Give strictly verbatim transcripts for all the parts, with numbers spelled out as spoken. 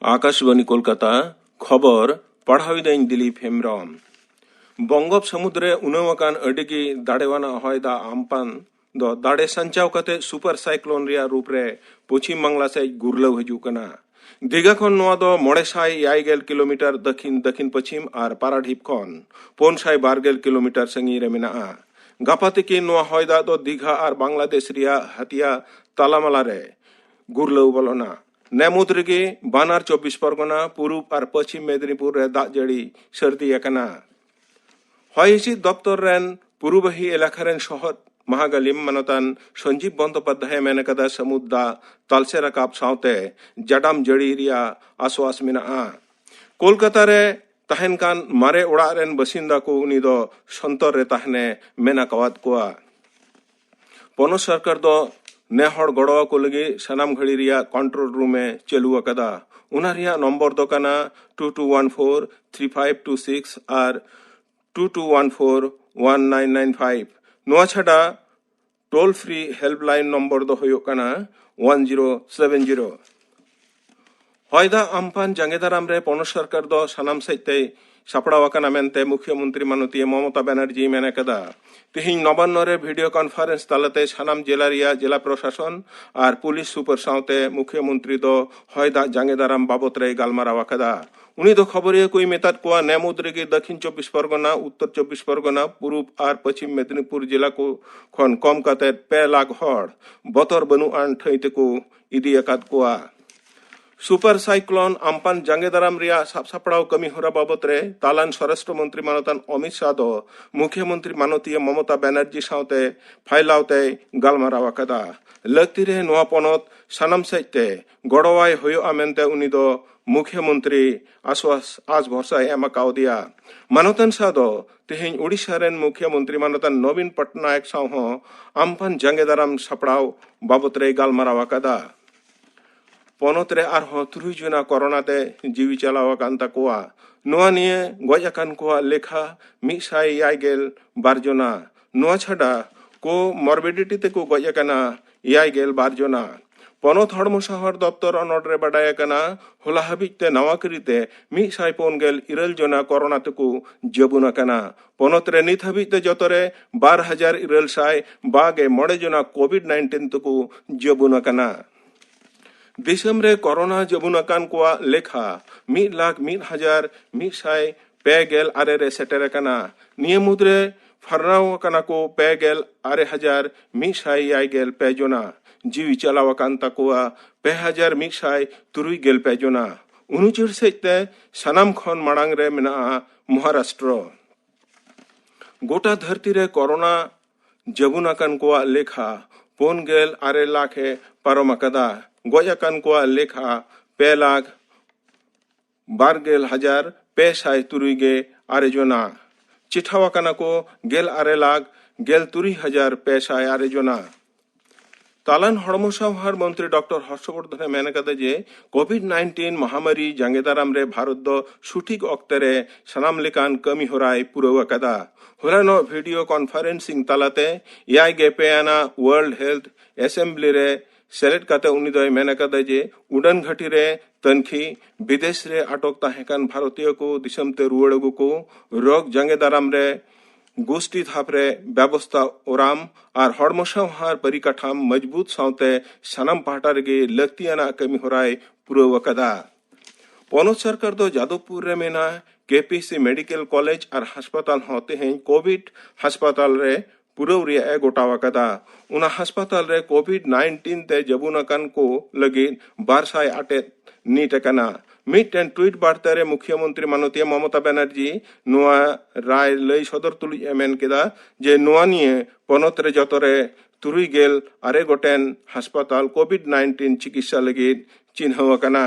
ᱟᱠᱟᱥᱵᱟᱱᱤ ᱠᱳᱞᱠᱟᱛᱟ, ᱠᱷᱚᱵᱚᱨ ᱯᱟᱲᱦᱟᱣ ᱮᱫᱟᱹᱧ ᱫᱤᱞᱤᱯ ᱦᱮᱢᱵᱨᱚᱢ᱾ ᱵᱚᱝᱜᱳᱯ ᱥᱟᱹᱢᱩᱫᱽ ᱨᱮ ᱩᱱᱟᱹᱣ ᱟᱠᱟᱱ ᱟᱹᱰᱤ ᱜᱮ ᱫᱟᱲᱮᱣᱟᱱᱟᱜ ᱦᱚᱭ ᱫᱟᱜ ᱟᱢᱯᱟᱱ ᱫᱚ ᱫᱟᱲᱮ ᱥᱟᱧᱪᱟᱣ ᱠᱟᱛᱮ ᱥᱩᱯᱟᱨ ᱥᱟᱭᱠᱞᱳᱱ ᱨᱮᱭᱟᱜ ᱨᱩᱯ ᱨᱮ ᱯᱚᱪᱷᱤᱢ ᱵᱟᱝᱞᱟ ᱥᱮᱫ ᱜᱩᱨᱞᱟᱹᱣ ᱦᱤᱡᱩᱜ ᱠᱟᱱᱟ᱾ ᱫᱤᱜᱷᱟ ᱠᱷᱚᱱ ᱱᱚᱣᱟ ᱫᱚ ᱢᱚᱬᱮ ᱥᱟᱭ ᱮᱭᱟᱭ ᱜᱮᱞ ᱠᱤᱞᱳᱢᱤᱴᱟᱨ ᱫᱟᱹᱠᱷᱤᱱ ᱫᱟᱹᱠᱷᱤᱱ ᱯᱚᱪᱷᱤᱢ ᱟᱨ ᱯᱟᱨᱟᱰᱤᱯ ᱠᱷᱚᱱ ᱯᱩᱱ ᱥᱟᱭ ᱵᱟᱨ ᱜᱮᱞ ᱠᱤᱞᱳᱢᱤᱴᱟᱨ ᱥᱟᱺᱜᱤᱧ ᱨᱮ ᱢᱮᱱᱟᱜᱼᱟ᱾ ᱜᱟᱯᱟ ᱛᱤᱠᱤᱱ ᱱᱚᱣᱟ ᱦᱚᱭ ᱫᱟᱜ ᱫᱚ ᱫᱤᱜᱷᱟ ᱟᱨ ᱵᱟᱝᱞᱟᱫᱮᱥ ᱨᱮᱭᱟᱜ ᱦᱟᱛᱤᱭᱟ ᱛᱟᱞᱟᱢᱟᱞᱟ ᱨᱮ ᱜᱩᱨᱞᱟᱹᱣ ᱵᱚᱞᱚᱱᱟ᱾ ᱱᱮ ᱢᱩᱫᱽ ᱨᱮᱜᱮ ᱵᱟᱱᱟᱨ ᱪᱚᱵᱵᱤᱥ ᱯᱚᱨᱜᱚᱱᱟ, ᱯᱩᱨᱩᱵ ᱟᱨ ᱯᱚᱪᱷᱤᱢ ᱢᱮᱫᱽᱱᱤᱯᱩᱨ ᱨᱮ ᱫᱟᱜ ᱡᱟᱹᱲᱤ ᱥᱟᱹᱨᱫᱤ ᱟᱠᱟᱱᱟ᱾ ᱦᱚᱭ ᱦᱤᱸᱥᱤᱫ ᱫᱚᱯᱛᱚᱨ ᱨᱮᱱ ᱯᱩᱨᱩᱵᱟᱹᱦᱤ ᱮᱞᱟᱠᱟ ᱨᱮᱱ ᱥᱚᱦᱚᱫ ᱢᱟᱦᱟᱜᱟᱞᱤᱢ ᱢᱟᱱᱚᱛᱟᱱ ᱥᱚᱧᱡᱤᱵ ᱵᱚᱱᱫᱳᱯᱟᱫᱽᱫᱷᱟᱭ ᱢᱮᱱ ᱟᱠᱟᱫᱟ, ᱥᱟᱹᱢᱩᱫ ᱫᱟᱜ ᱛᱟᱞᱥᱮ ᱨᱟᱠᱟᱵ ᱥᱟᱶᱛᱮ ᱡᱟᱰᱟᱢ ᱡᱟᱹᱲᱤ ᱨᱮᱭᱟᱜ ᱟᱥᱣᱟᱥ ᱢᱮᱱᱟᱜᱼᱟ᱾ ᱠᱳᱞᱠᱟᱛᱟ ᱨᱮ ᱛᱟᱦᱮᱱ ᱠᱟᱱ ᱢᱟᱨᱮ ᱚᱲᱟᱜ ᱨᱮᱱ ᱵᱟᱥᱤᱱᱫᱟ ᱠᱚ ᱩᱱᱤ ᱫᱚ ᱥᱚᱱᱛᱚᱨ ᱨᱮ ᱛᱟᱦᱮᱱᱮ ᱢᱮᱱ ᱟᱠᱟᱣᱟᱫ ᱠᱚᱣᱟ᱾ ᱯᱚᱱᱚᱛ ᱥᱚᱨᱠᱟᱨ ᱫᱚ ᱱᱮ ᱦᱚᱲ ᱜᱚᱲᱚ ᱟᱠᱚ ᱞᱟᱹᱜᱤᱫ ᱥᱟᱱᱟᱢ ᱜᱷᱟᱹᱲᱤ ᱨᱮᱭᱟᱜ ᱠᱚᱱᱴᱨᱳᱞ ᱨᱩᱢ ᱮ ᱪᱟᱹᱞᱩ ᱟᱠᱟᱫᱟ᱾ ᱚᱱᱟ ᱨᱮᱭᱟᱜ ᱱᱚᱢᱵᱚᱨ ᱫᱚ ᱠᱟᱱᱟ two two one four three five two six ᱟᱨ two two one four one nine nine five᱾ ᱱᱚᱣᱟ ᱪᱷᱟᱰᱟ ᱴᱳᱞ ᱯᱷᱨᱤ ᱦᱮᱞᱯᱞᱟᱭᱤᱱ ᱱᱚᱢᱵᱚᱨ ᱫᱚ ᱦᱩᱭᱩᱜ ᱠᱟᱱᱟ one zero seven zero᱾ ᱦᱚᱭ ᱫᱟᱜ ᱟᱢᱯᱟᱱ ᱡᱟᱸᱜᱮ ᱫᱟᱨᱟᱢ ᱨᱮ ᱯᱚᱱᱚᱛ ᱥᱚᱨᱠᱟᱨ ᱫᱚ ᱥᱟᱱᱟᱢ ᱥᱮᱫ ᱛᱮᱭ ᱥᱟᱯᱲᱟᱣ ᱟᱠᱟᱱᱟ ᱢᱮᱱᱛᱮ ᱢᱩᱠᱷᱭᱟᱹ ᱢᱚᱱᱛᱨᱤ ᱢᱟᱱᱚᱛᱤᱭᱟᱹ ᱢᱚᱢᱚᱛᱟ ᱵᱟᱱᱟᱨᱡᱤ ᱢᱮᱱ ᱟᱠᱟᱫᱟ᱾ ᱛᱮᱦᱮᱧ ᱱᱚᱵᱟᱱᱱᱚ ᱨᱮ ᱵᱷᱤᱰᱤᱭᱳ ᱠᱚᱱᱯᱷᱟᱨᱮᱱᱥ ᱛᱟᱞᱟᱛᱮ ᱥᱟᱱᱟᱢ ᱡᱮᱞᱟ ᱨᱮᱭᱟᱜ ᱡᱮᱞᱟ ᱯᱨᱚᱥᱟᱥᱚᱱ ᱟᱨ ᱯᱩᱞᱤᱥ ᱥᱩᱯᱟᱨ ᱥᱟᱶᱛᱮ ᱢᱩᱠᱷᱭᱟᱹ ᱢᱚᱱᱛᱨᱤ ᱫᱚ ᱦᱚᱭ ᱫᱟᱜ ᱡᱟᱸᱜᱮ ᱫᱟᱨᱟᱢ ᱵᱟᱵᱚᱛ ᱨᱮᱭ ᱜᱟᱞᱢᱟᱨᱟᱣ ᱟᱠᱟᱫᱟ᱾ ᱩᱱᱤ ᱫᱚ ᱠᱷᱚᱵᱚᱨᱤᱭᱟᱹ ᱠᱚᱭ ᱢᱮᱛᱟᱫ ᱠᱚᱣᱟ, ᱱᱮ ᱢᱩᱫᱽ ᱨᱮᱜᱮ ᱫᱟᱹᱠᱷᱤᱱ ᱪᱚᱵᱵᱤᱥ ᱯᱚᱨᱜᱚᱱᱟ, ᱩᱛᱛᱚᱨ ᱪᱚᱵᱵᱤᱥ ᱯᱚᱨᱜᱚᱱᱟ, ᱯᱩᱨᱩᱵ ᱟᱨ ᱯᱚᱪᱷᱤᱢ ᱢᱮᱫᱽᱱᱤᱯᱩᱨ ᱡᱮᱞᱟ ᱠᱚ ᱠᱷᱚᱱ ᱠᱚᱢ ᱠᱟᱛᱮ ᱯᱮ ᱞᱟᱠᱷ ᱦᱚᱲ ᱵᱚᱛᱚᱨ ᱵᱟᱹᱱᱩᱜ ᱟᱱ ᱴᱷᱟᱹᱭ ᱛᱮᱠᱚ ᱤᱫᱤ ᱟᱠᱟᱫ ᱠᱚᱣᱟ᱾ ᱥᱩᱯᱟᱨ ᱥᱟᱭᱠᱞᱳᱱ ᱟᱢᱯᱟᱱ ᱡᱟᱸᱜᱮ ᱫᱟᱨᱟᱢ ᱨᱮᱭᱟᱜ ᱥᱟᱵ ᱥᱟᱯᱲᱟᱣ ᱠᱟᱹᱢᱤ ᱦᱚᱨᱟ ᱵᱟᱵᱚᱛ ᱨᱮ ᱛᱟᱞᱟᱱ ᱥᱚᱨᱟᱥᱴᱨᱚ ᱢᱚᱱᱛᱨᱤ ᱢᱟᱱᱚᱛᱟᱱ ᱚᱢᱤᱛ ᱥᱟᱦ ᱫᱚ ᱢᱩᱠᱷᱭᱟᱹ ᱢᱚᱱᱛᱨᱤ ᱢᱟᱱᱚᱛᱤᱭᱟᱹ ᱢᱚᱢᱚᱛᱟ ᱵᱟᱱᱟᱨᱡᱤ ᱥᱟᱶᱛᱮ ᱯᱷᱟᱭᱞᱟᱣ ᱛᱮᱭ ᱜᱟᱞᱢᱟᱨᱟᱣ ᱟᱠᱟᱫᱟ᱾ ᱞᱟᱹᱠᱛᱤ ᱨᱮ ᱱᱚᱣᱟ ᱯᱚᱱᱚᱛ ᱥᱟᱱᱟᱢ ᱥᱮᱫ ᱛᱮ ᱜᱚᱲᱚᱣᱟᱭ ᱦᱩᱭᱩᱜᱼᱟ ᱢᱮᱱᱛᱮ ᱩᱱᱤ ᱫᱚ ᱢᱩᱠᱷᱭᱟᱹ ᱢᱚᱱᱛᱨᱤ ᱟᱥᱣᱟᱥ ᱟᱥ ᱵᱷᱚᱨᱥᱟᱭ ᱮᱢ ᱟᱠᱟᱣᱫᱮᱭᱟ᱾ ᱢᱟᱱᱚᱛᱟᱱ ᱥᱟᱦ ᱫᱚ ᱛᱮᱦᱮᱧ ᱳᱰᱤᱥᱟ ᱨᱮᱱ ᱢᱩᱠᱷᱭᱟᱹ ᱢᱚᱱᱛᱨᱤ ᱢᱟᱱᱚᱛᱟᱱ ᱱᱚᱵᱤᱱ ᱯᱚᱴᱱᱟᱭᱮᱠ ᱥᱟᱶ ᱦᱚᱸ ᱟᱢᱯᱟᱱ ᱡᱟᱸᱜᱮ ᱫᱟᱨᱟᱢ ᱥᱟᱯᱲᱟᱣ ᱵᱟᱵᱚᱛ ᱨᱮᱭ ᱜᱟᱞᱢᱟᱨᱟᱣ ᱟᱠᱟᱫᱟ᱾ ᱯᱚᱱᱚᱛ ᱨᱮ ᱟᱨᱦᱚᱸ ᱛᱩᱨᱩᱭ ᱡᱚᱱᱟ ᱠᱚᱨᱳᱱᱟ ᱛᱮ ᱡᱤᱣᱤ ᱪᱟᱞᱟᱣ ᱟᱠᱟᱱ ᱛᱟᱠᱚᱣᱟ᱾ ᱱᱚᱣᱟ ᱱᱤᱭᱮ ᱜᱚᱡ ᱟᱠᱟᱱ ᱠᱚᱣᱟᱜ ᱞᱮᱠᱷᱟ ᱢᱤᱫ ᱥᱟᱭ ᱮᱭᱟᱭ ᱜᱮᱞ ᱵᱟᱨ ᱡᱚᱱᱟ᱾ ᱱᱚᱣᱟ ᱪᱷᱟᱰᱟ ᱠᱳ ᱢᱚᱨᱵᱤᱰᱤᱴᱤ ᱛᱮᱠᱚ ᱜᱚᱡ ᱟᱠᱟᱱᱟ ᱮᱭᱟᱭ ᱜᱮᱞ ᱵᱟᱨ ᱡᱚᱱᱟ᱾ ᱯᱚᱱᱚᱛ ᱦᱚᱲᱢᱚ ᱥᱟᱶᱟᱨ ᱫᱚᱯᱛᱚᱨ ᱚᱱᱚᱞ ᱨᱮ ᱵᱟᱰᱟᱭ ᱟᱠᱟᱱᱟ, ᱦᱚᱞᱟ ᱦᱟᱹᱵᱤᱡ ᱛᱮ ᱱᱟᱣᱟ ᱠᱟᱹᱨᱤᱛᱮ ᱢᱤᱫ ᱥᱟᱭ ᱯᱩᱱ ᱜᱮᱞ ᱤᱨᱟᱹᱞ ᱡᱚᱱᱟ ᱠᱚᱨᱳᱱᱟ ᱛᱮᱠᱚ ᱡᱟᱹᱵᱩᱱ ᱟᱠᱟᱱᱟ᱾ ᱯᱚᱱᱚᱛ ᱨᱮ ᱱᱤᱛ ᱦᱟᱹᱵᱤᱡ ᱛᱮ ᱡᱚᱛᱚ ᱨᱮ ᱵᱟᱨ ᱦᱟᱡᱟᱨ ᱤᱨᱟᱹᱞ ᱥᱟᱭ ᱵᱟᱜᱮ ᱢᱚᱬᱮ ᱡᱚᱱᱟ ᱠᱳᱵᱷᱤᱰ ᱱᱟᱭᱤᱱᱴᱤᱱ ᱛᱮᱠᱚ ᱡᱟᱹᱵᱩᱱ ᱟᱠᱟᱱᱟ᱾ ᱫᱤᱥᱚᱢ ᱨᱮ ᱠᱚᱨᱳᱱᱟ ᱡᱟᱹᱵᱩᱱ ᱟᱠᱟᱱ ᱠᱚᱣᱟᱜ ᱞᱮᱠᱷᱟ ᱢᱤᱫ ᱞᱟᱠᱷ ᱢᱤᱫ ᱦᱟᱡᱟᱨ ᱢᱤᱫ ᱥᱟᱭ ᱯᱮ ᱜᱮᱞ ᱟᱨᱮ ᱨᱮ ᱥᱮᱴᱮᱨ ᱟᱠᱟᱱᱟ᱾ ᱱᱤᱭᱟᱹ ᱢᱩᱫᱽᱨᱮ ᱯᱷᱟᱨᱱᱟᱣ ᱟᱠᱟᱱᱟ ᱠᱚ ᱯᱮ ᱜᱮᱞ ᱟᱨᱮ ᱦᱟᱡᱟᱨ ᱢᱤᱫ ᱥᱟᱭ ᱮᱭᱟᱭ ᱜᱮᱞ ᱯᱮ ᱡᱚᱱᱟ᱾ ᱡᱤᱣᱤ ᱪᱟᱞᱟᱣ ᱟᱠᱟᱱ ᱛᱟᱠᱚᱣᱟ ᱯᱮ ᱦᱟᱡᱟᱨ ᱢᱤᱫ ᱥᱟᱭ ᱛᱩᱨᱩᱭ ᱜᱮᱞ ᱯᱮ ᱡᱚᱱᱟ᱾ ᱩᱱᱩᱪᱟᱹᱲ ᱥᱮᱫ ᱛᱮ ᱥᱟᱱᱟᱢ ᱠᱷᱚᱱ ᱢᱟᱲᱟᱝ ᱨᱮ ᱢᱮᱱᱟᱜᱼᱟ ᱢᱚᱦᱟᱨᱟᱥᱴᱨᱚ᱾ ᱜᱚᱴᱟ ᱫᱷᱟᱹᱨᱛᱤ ᱨᱮ ᱠᱚᱨᱳᱱᱟ ᱡᱟᱹᱵᱩᱱ ᱟᱠᱟᱱ ᱠᱚᱣᱟᱜ ᱞᱮᱠᱷᱟ ᱯᱩᱱ ᱜᱮᱞ ᱟᱨᱮ ᱞᱟᱠᱷ ᱮ ᱯᱟᱨᱚᱢ ᱟᱠᱟᱫᱟ᱾ ᱜᱚᱡ ᱟᱠᱟᱱ ᱠᱚᱣᱟᱜ ᱞᱮᱠᱷᱟ ᱯᱮ ᱞᱟᱠᱷ ᱵᱟᱨ ᱜᱮᱞ ᱦᱟᱡᱟᱨ ᱯᱮ ᱥᱟᱭ ᱛᱩᱨᱩᱭ ᱜᱮ ᱟᱨᱮ ᱡᱚᱱᱟ᱾ ᱪᱮᱴᱷᱟᱣ ᱟᱠᱟᱱᱟ ᱠᱚ ᱜᱮᱞ ᱟᱨᱮ ᱞᱟᱠᱷ ᱜᱮᱞ ᱛᱩᱨᱩᱭ ᱦᱟᱡᱟᱨ ᱯᱮ ᱥᱟᱭ ᱟᱨᱮ ᱡᱚᱱᱟ᱾ ᱛᱟᱞᱟᱱ ᱦᱚᱲᱢᱚ ᱥᱟᱶᱦᱟᱨ ᱢᱚᱱᱛᱨᱤ ᱰᱚᱠᱴᱚᱨ ᱦᱚᱨᱥᱚᱵᱚᱨᱫᱷᱚᱱᱮ ᱢᱮᱱ ᱟᱠᱟᱫᱟ ᱡᱮ ᱠᱳᱵᱷᱤᱰ ᱱᱟᱭᱤᱱᱴᱤᱱ ᱢᱚᱦᱟᱢᱟᱨᱤ ᱡᱟᱸᱜᱮ ᱫᱟᱨᱟᱢ ᱨᱮ ᱵᱷᱟᱨᱚᱛ ᱫᱚ ᱥᱚᱴᱷᱤᱠ ᱚᱠᱛᱮ ᱨᱮ ᱥᱟᱱᱟᱢ ᱞᱮᱠᱟᱱ ᱠᱟᱹᱢᱤ ᱦᱚᱨᱟᱭ ᱯᱩᱨᱟᱹᱣ ᱟᱠᱟᱫᱟ᱾ ᱦᱚᱞᱟᱱᱚᱜ ᱵᱷᱤᱰᱤᱭᱳ ᱠᱚᱱᱯᱷᱟᱨᱮᱱᱥᱤᱝ ᱛᱟᱞᱟᱛᱮ ᱮᱭᱟᱭ ᱜᱮ ᱯᱮ ᱟᱱᱟᱜ ᱣᱟᱨᱞᱰ ᱦᱮᱞᱛᱷ ᱮᱥᱮᱢᱵᱞᱤ ᱨᱮ ᱥᱮᱞᱮᱫ ᱠᱟᱛᱮ ᱩᱱᱤ ᱫᱚᱭ ᱢᱮᱱ ᱟᱠᱟᱫᱟ ᱡᱮ ᱩᱰᱟᱹᱱ ᱜᱷᱟᱹᱴᱤ ᱨᱮ ᱛᱟᱹᱱᱠᱷᱤ, ᱵᱤᱫᱮᱥ ᱨᱮ ᱟᱴᱚᱠ ᱛᱟᱦᱮᱸ ᱠᱟᱱ ᱵᱷᱟᱨᱚᱛᱤᱭᱚ ᱠᱚ ᱫᱤᱥᱚᱢ ᱛᱮ ᱨᱩᱣᱟᱹᱲ ᱟᱹᱜᱩ ᱠᱚ, ᱨᱳᱜᱽ ᱡᱟᱸᱜᱮ ᱫᱟᱨᱟᱢ ᱨᱮ ᱜᱩᱥᱴᱤ ᱫᱷᱟᱯ ᱨᱮ ᱵᱮᱵᱚᱥᱛᱷᱟ ᱚᱨᱟᱢ ᱟᱨ ᱦᱚᱲᱢᱚ ᱥᱟᱶᱦᱟᱨ ᱯᱚᱨᱤᱠᱟᱴᱷᱟᱢ ᱢᱚᱡᱽᱵᱩᱛ ᱥᱟᱶᱛᱮ ᱥᱟᱱᱟᱢ ᱯᱟᱦᱴᱟ ᱨᱮᱜᱮ ᱞᱟᱹᱠᱛᱤᱭᱟᱱᱟᱜ ᱠᱟᱹᱢᱤ ᱦᱚᱨᱟᱭ ᱯᱩᱨᱟᱹᱣ ᱟᱠᱟᱫᱟ᱾ ᱯᱚᱱᱚᱛ ᱥᱚᱨᱠᱟᱨ ᱫᱚ ᱡᱟᱫᱚᱵᱯᱩᱨ ᱨᱮ ᱢᱮᱱᱟᱜ ᱠᱮ ᱯᱤ ᱥᱤ ᱢᱮᱰᱤᱠᱮᱞ ᱠᱚᱞᱮᱡᱽ ᱟᱨ ᱦᱟᱥᱯᱟᱛᱟᱞ ᱦᱚᱸ ᱛᱮᱦᱮᱧ ᱠᱳᱵᱷᱤᱰ ᱦᱟᱥᱯᱟᱛᱟᱞ ᱨᱮ ᱯᱩᱨᱟᱹᱣ ᱨᱮᱭᱟᱜ ᱮ ᱜᱚᱴᱟᱣ ᱟᱠᱟᱫᱟ᱾ ᱚᱱᱟ ᱦᱟᱥᱯᱟᱛᱟᱞ ᱨᱮ ᱠᱳᱵᱷᱤᱰ ᱱᱟᱭᱤᱱᱴᱤᱱ ᱛᱮ ᱡᱟᱹᱵᱩᱱ ᱟᱠᱟᱱ ᱠᱚ ᱞᱟᱹᱜᱤᱫ ᱵᱟᱨ ᱥᱟᱭ ᱟᱴᱮᱫ ᱱᱤᱴ ᱟᱠᱟᱱᱟ᱾ ᱢᱤᱫᱴᱮᱱ ᱴᱩᱭᱤᱴ ᱵᱟᱨᱛᱟ ᱨᱮ ᱢᱩᱠᱷᱭᱟᱹ ᱢᱚᱱᱛᱨᱤ ᱢᱟᱱᱚᱛᱤᱭᱟᱹ ᱢᱚᱢᱚᱛᱟ ᱵᱟᱱᱟᱨᱡᱤ ᱱᱚᱣᱟ ᱨᱟᱭ ᱞᱟᱹᱭ ᱥᱚᱫᱚᱨ ᱛᱩᱞᱩᱡ ᱮ ᱢᱮᱱ ᱠᱮᱫᱟ ᱡᱮ ᱱᱚᱣᱟ ᱱᱤᱭᱮ ᱯᱚᱱᱚᱛ ᱨᱮ ᱡᱚᱛᱚ ᱨᱮ ᱛᱩᱨᱩᱭ ᱜᱮᱞ ᱟᱨᱮ ᱜᱚᱴᱮᱱ ᱦᱟᱥᱯᱟᱛᱟᱞ ᱠᱳᱵᱷᱤᱰ ᱱᱟᱭᱤᱱᱴᱤᱱ ᱪᱤᱠᱤᱛᱥᱟ ᱞᱟᱹᱜᱤᱫ ᱪᱤᱱᱦᱟᱹᱣ ᱟᱠᱟᱱᱟ᱾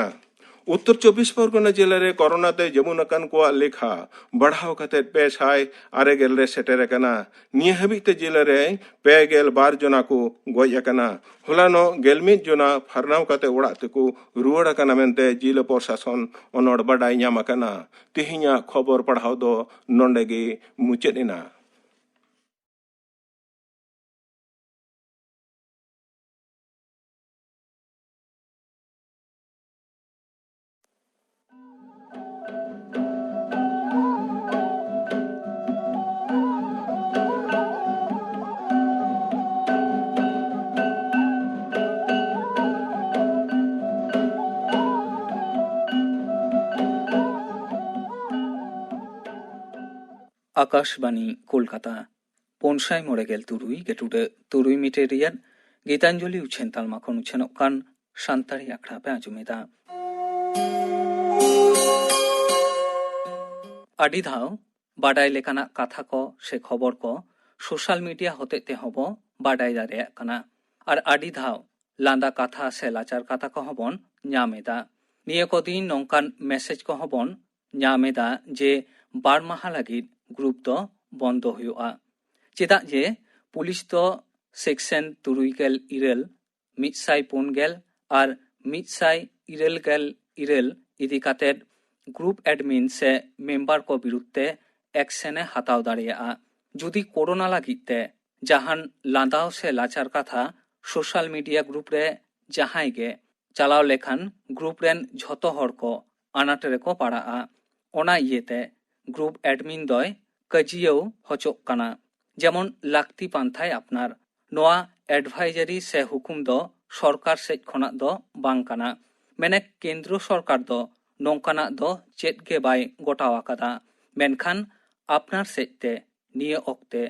ᱩᱛᱛᱚᱨ ᱪᱚᱵᱵᱤᱥ ᱯᱚᱨᱜᱚᱱᱟ ᱡᱮᱞᱟ ᱨᱮ ᱠᱚᱨᱳᱱᱟ ᱛᱮ ᱡᱟᱹᱵᱩᱱ ᱟᱠᱟᱱ ᱠᱚᱣᱟᱜ ᱞᱮᱠᱷᱟ ᱵᱟᱲᱦᱟᱣ ᱠᱟᱛᱮ ᱯᱮ ᱥᱟᱭ ᱟᱨᱮ ᱜᱮᱞ ᱨᱮ ᱥᱮᱴᱮᱨ ᱟᱠᱟᱱᱟ᱾ ᱱᱤᱭᱟᱹ ᱦᱟᱹᱵᱤᱡ ᱛᱮ ᱡᱮᱞᱟ ᱨᱮ ᱯᱮ ᱜᱮᱞ ᱵᱟᱨ ᱡᱚᱱᱟ ᱠᱚ ᱜᱚᱡ ᱟᱠᱟᱱᱟ᱾ ᱦᱚᱞᱟᱱᱚᱜ ᱜᱮᱞ ᱢᱤᱫ ᱡᱚᱱᱟ ᱯᱷᱟᱨᱱᱟᱣ ᱠᱟᱛᱮ ᱚᱲᱟᱜ ᱛᱮᱠᱚ ᱨᱩᱣᱟᱹᱲ ᱟᱠᱟᱱᱟ ᱢᱮᱱᱛᱮ ᱡᱮᱞᱟ ᱯᱨᱚᱥᱟᱥᱚᱱ ᱚᱱᱚᱲ ᱵᱟᱰᱟᱭ ᱧᱟᱢ ᱟᱠᱟᱱᱟ᱾ ᱛᱮᱦᱮᱧᱟᱜ ᱠᱷᱚᱵᱚᱨ ᱯᱟᱲᱦᱟᱣ ᱫᱚ ᱱᱚᱰᱮ ᱜᱮ ᱢᱩᱪᱟᱹᱫ ᱮᱱᱟ᱾ ᱟᱠᱟᱥᱵᱟᱱᱤ ᱠᱳᱞᱠᱟᱛᱟ, ᱯᱩᱱᱥᱟᱭ ᱢᱚᱬᱮ ᱜᱮᱞ ᱛᱩᱨᱩᱭ ᱜᱮᱴᱩᱰᱟᱹ ᱛᱩᱨᱩᱭ ᱢᱤᱴᱟᱨ ᱨᱮᱭᱟᱜ ᱜᱤᱛᱟᱧᱡᱚᱞᱤ ᱩᱪᱷᱟᱹᱱ ᱛᱟᱞᱢᱟ ᱠᱷᱚᱱ ᱩᱪᱷᱟᱹᱱᱚᱜ ᱠᱟᱱ ᱥᱟᱱᱛᱟᱲᱤ ᱟᱠᱷᱲᱟ ᱯᱮ ᱟᱸᱡᱚᱢᱮᱫᱟ᱾ ᱟᱹᱰᱤ ᱫᱷᱟᱣ ᱵᱟᱰᱟᱭ ᱞᱮᱠᱟᱱᱟᱜ ᱠᱟᱛᱷᱟ ᱠᱚ ᱥᱮ ᱠᱷᱚᱵᱚᱨ ᱠᱚ ᱥᱳᱥᱟᱞ ᱢᱤᱰᱤᱭᱟ ᱦᱚᱛᱮᱡ ᱛᱮᱦᱚᱸ ᱵᱚ ᱵᱟᱰᱟᱭ ᱫᱟᱲᱮᱭᱟᱜ ᱠᱟᱱᱟ᱾ ᱟᱨ ᱟᱹᱰᱤ ᱫᱷᱟᱣ ᱞᱟᱸᱫᱟ ᱠᱟᱛᱷᱟ ᱥᱮ ᱞᱟᱪᱟᱨ ᱠᱟᱛᱷᱟ ᱠᱚᱦᱚᱸ ᱵᱚᱱ ᱧᱟᱢ ᱮᱫᱟ᱾ ᱱᱤᱭᱟᱹ ᱠᱚ ᱫᱤᱱ ᱱᱚᱝᱠᱟᱱ ᱢᱮᱥᱮᱡᱽ ᱠᱚᱦᱚᱸ ᱵᱚᱱ ᱧᱟᱢ ᱮᱫᱟ ᱡᱮ ᱵᱟᱨ ᱢᱟᱦᱟ ᱞᱟᱹᱜᱤᱫ ᱜᱨᱩᱯ ᱫᱚ ᱵᱚᱱᱫᱚ ᱦᱩᱭᱩᱜᱼᱟ᱾ ᱪᱮᱫᱟᱜ ᱡᱮ ᱯᱩᱞᱤᱥ ᱫᱚ ᱥᱮᱠᱥᱮᱱ ᱛᱩᱨᱩᱭ ᱜᱮᱞ ᱤᱨᱟᱹᱞ, ᱢᱤᱫ ᱥᱟᱭ ᱯᱩᱱ ᱜᱮᱞ ᱟᱨ ᱢᱤᱫ ᱥᱟᱭ ᱤᱨᱟᱹᱞ ᱜᱮᱞ ᱤᱨᱟᱹᱞ ᱤᱫᱤ ᱠᱟᱛᱮᱫ ᱜᱨᱩᱯ ᱮᱰᱢᱤᱱ ᱥᱮ ᱢᱮᱢᱵᱟᱨ ᱠᱚ ᱵᱤᱨᱩᱫᱷ ᱛᱮ ᱮᱠᱥᱮᱱ ᱮ ᱦᱟᱛᱟᱣ ᱫᱟᱲᱮᱭᱟᱜᱼᱟ᱾ ᱡᱩᱫᱤ ᱠᱳᱨᱳᱱᱟ ᱞᱟᱹᱜᱤᱫ ᱛᱮ ᱡᱟᱦᱟᱱ ᱞᱟᱸᱫᱟᱣ ᱥᱮ ᱞᱟᱪᱟᱨ ᱠᱟᱛᱷᱟ ᱥᱳᱥᱟᱞ ᱢᱤᱰᱤᱭᱟ ᱜᱨᱩᱯ ᱨᱮ ᱡᱟᱦᱟᱸᱭ ᱜᱮ ᱪᱟᱞᱟᱣ ᱞᱮᱠᱷᱟᱱ ᱜᱨᱩᱯ ᱨᱮᱱ ᱡᱷᱚᱛᱚ ᱦᱚᱲ ᱠᱚ ᱟᱱᱟᱴ ᱨᱮᱠᱚ ᱯᱟᱲᱟᱜᱼᱟ᱾ ᱚᱱᱟ ᱤᱭᱟᱹᱛᱮ ᱜᱨᱩᱯ ᱮᱰᱢᱤᱱ ᱫᱚᱭ ᱠᱟᱹᱡᱤᱭᱟᱹᱣ ᱦᱚᱪᱚᱜ ᱠᱟᱱᱟ, ᱡᱮᱢᱚᱱ ᱞᱟᱹᱠᱛᱤ ᱯᱟᱱᱛᱷᱟᱭ ᱟᱯᱱᱟᱨ᱾ ᱱᱚᱣᱟ ᱮᱰᱵᱷᱟᱭᱡᱟᱨᱤ ᱥᱮ ᱦᱩᱠᱩᱢ ᱫᱚ ᱥᱚᱨᱠᱟᱨ ᱥᱮᱡ ᱠᱷᱚᱱᱟᱜ ᱫᱚ ᱵᱟᱝ ᱠᱟᱱᱟ᱾ ᱢᱮᱱᱮᱠ ᱠᱮᱱᱫᱨᱚ ᱥᱚᱨᱠᱟᱨ ᱫᱚ ᱱᱚᱝᱠᱟᱱᱟᱜ ᱫᱚ ᱪᱮᱫ ᱜᱮ ᱵᱟᱭ ᱜᱚᱴᱟᱣ ᱟᱠᱟᱫᱟ, ᱢᱮᱱᱠᱷᱟᱱ ᱟᱯᱱᱟᱨ ᱥᱮᱡ ᱛᱮ ᱱᱤᱭᱟᱹ ᱚᱠᱛᱮ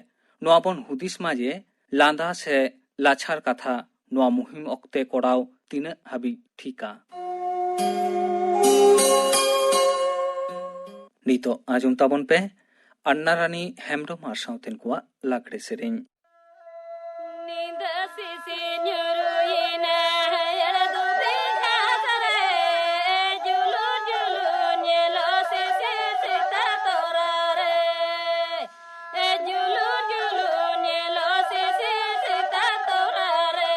ᱱᱚᱣᱟ ᱵᱚᱱ ᱦᱩᱫᱤᱥ ᱢᱟ ᱡᱮ ᱞᱟᱸᱫᱟ ᱥᱮ ᱞᱟᱪᱷᱟᱲ ᱠᱟᱛᱷᱟ ᱱᱚᱣᱟ ᱢᱩᱦᱤᱢ ᱚᱠᱛᱮ ᱠᱚᱨᱟᱣ ᱛᱤᱱᱟᱹᱜ ᱦᱟᱹᱵᱤᱡ ᱴᱷᱤᱠᱟ᱾ ᱱᱤᱛᱚᱜ ᱟᱸᱡᱚᱢ ᱛᱟᱵᱚᱱ ᱯᱮ ᱟᱱᱱᱟ ᱨᱟᱱᱤ ᱦᱮᱢᱵᱽᱨᱚᱢ ᱟᱨ ᱥᱟᱶᱛᱮᱱ ᱠᱚᱣᱟᱜ ᱞᱟᱜᱽᱲᱮ ᱥᱮᱨᱮᱧ᱾ ᱧᱤᱫᱟᱹ ᱥᱤᱥᱤᱨ ᱧᱩᱨᱩᱭᱮᱱᱟ ᱮᱲᱮ ᱫᱩᱸᱫᱷᱤ ᱜᱷᱟᱥ ᱨᱮ, ᱡᱩᱞᱩ ᱡᱩᱞᱩ ᱧᱮᱞᱚᱜ ᱥᱤᱥᱤᱨ ᱥᱮᱛᱟ ᱛᱚᱨᱟ ᱨᱮ, ᱡᱩᱞᱩ ᱡᱩᱞᱩ ᱧᱮᱞᱚᱜ ᱥᱤᱥᱤᱨ ᱥᱮᱛᱟ ᱛᱚᱨᱟ ᱨᱮ᱾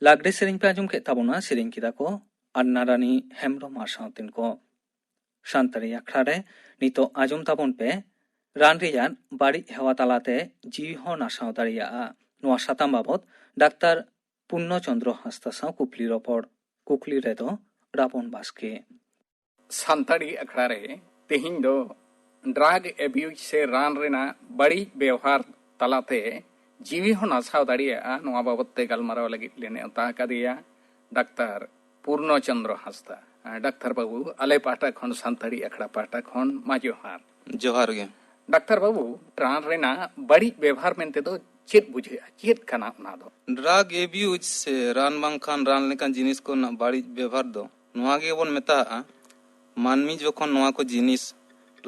ᱞᱟᱜᱽᱲᱮ ᱥᱮᱨᱮᱧ ᱯᱮ ᱟᱸᱡᱚᱢ ᱠᱮᱫ ᱛᱟᱵᱚᱱᱟ, ᱥᱮᱨᱮᱧ ᱠᱮᱫᱟ ᱠᱚ ᱟᱱᱱᱟᱨᱟᱱᱤ ᱦᱮᱢᱵᱨᱚᱢ ᱟᱨ ᱥᱟᱶᱛᱮᱱ ᱠᱚ᱾ ᱥᱟᱱᱛᱟᱲᱤ ᱟᱠᱷᱲᱟ ᱨᱮ ᱱᱤᱛᱚᱜ ᱟᱸᱡᱚᱢ ᱛᱟᱵᱚᱱ ᱯᱮ ᱨᱟᱱ ᱨᱮᱭᱟᱜ ᱵᱟᱹᱲᱤᱡ ᱦᱮᱣᱟ ᱛᱟᱞᱟᱛᱮ ᱡᱤᱣᱤ ᱦᱚᱸ ᱱᱟᱥᱟᱣ ᱫᱟᱲᱮᱭᱟᱜᱼᱟ᱾ ᱱᱚᱣᱟ ᱥᱟᱛᱟᱢ ᱵᱟᱵᱚᱛ ᱰᱟᱠᱛᱟᱨ ᱯᱩᱨᱱᱚ ᱪᱚᱱᱫᱨᱚ ᱦᱟᱸᱥᱫᱟ ᱥᱟᱶ ᱠᱩᱠᱞᱤ ᱨᱚᱯᱚᱲ᱾ ᱠᱩᱠᱞᱤ ᱨᱮᱫᱚ ᱨᱟᱵᱚᱱ ᱵᱟᱥᱠᱮ᱾ ᱥᱟᱱᱛᱟᱲᱤ ᱟᱠᱷᱲᱟ ᱨᱮ ᱛᱮᱦᱮᱧ ᱫᱚ ᱰᱨᱟᱜ ᱮᱵᱤᱭᱩᱡᱽ ᱥᱮ ᱨᱟᱱ ᱨᱮᱱᱟᱜ ᱵᱟᱹᱲᱤᱡ ᱵᱮᱣᱦᱟᱨ ᱛᱟᱞᱟᱛᱮ ᱡᱤᱣᱤ ᱦᱚᱸ ᱱᱟᱥᱟᱣ ᱫᱟᱲᱮᱭᱟᱜᱼᱟ, ᱱᱚᱣᱟ ᱵᱟᱵᱚᱛ ᱛᱮ ᱜᱟᱞᱢᱟᱨᱟᱣ ᱞᱟᱹᱜᱤᱫ ᱞᱮ ᱱᱮᱣᱛᱟ ᱟᱠᱟᱫᱮᱭᱟ ᱰᱟᱠᱛᱟᱨ ᱯᱩᱨᱱᱚ ᱪᱚᱱᱫᱨᱚ ᱦᱟᱸᱥᱫᱟ᱾ ᱰᱟᱠᱛᱟᱨ ᱵᱟᱹᱵᱩ, ᱟᱞᱮ ᱯᱟᱦᱴᱟ ᱠᱷᱚᱱ, ᱥᱟᱱᱛᱟᱲᱤ ᱟᱠᱷᱲᱟ ᱯᱟᱦᱴᱟ ᱠᱷᱚᱱ ᱢᱟ ᱡᱚᱦᱟᱨ᱾ ᱡᱚᱦᱟᱨ ᱜᱮ᱾ ᱰᱟᱠᱛᱟᱨ ᱵᱟᱹᱵᱩ, ᱨᱟᱱ ᱨᱮᱱᱟᱜ ᱵᱟᱹᱲᱤᱡ ᱵᱮᱵᱷᱟᱨ ᱢᱮᱱᱛᱮ ᱫᱚ ᱪᱮᱫ ᱵᱩᱡᱷᱟᱹᱜᱼᱟ? ᱪᱮᱫ ᱠᱟᱱᱟ ᱚᱱᱟ ᱫᱚ? ᱰᱨᱟᱜ ᱮᱵᱤᱭᱩᱡᱽ ᱥᱮ ᱨᱟᱱ ᱵᱟᱝᱠᱷᱟᱱ ᱨᱟᱱ ᱞᱮᱠᱟᱱ ᱡᱤᱱᱤᱥ ᱠᱚᱨᱮᱱᱟᱜ ᱵᱟᱹᱲᱤᱡ ᱵᱮᱵᱷᱟᱨ ᱫᱚ ᱱᱚᱣᱟ ᱜᱮᱵᱚᱱ ᱢᱮᱛᱟᱜᱼᱟ, ᱢᱟᱹᱱᱢᱤ ᱡᱚᱠᱷᱚᱱ ᱱᱚᱣᱟ ᱠᱚ ᱡᱤᱱᱤᱥ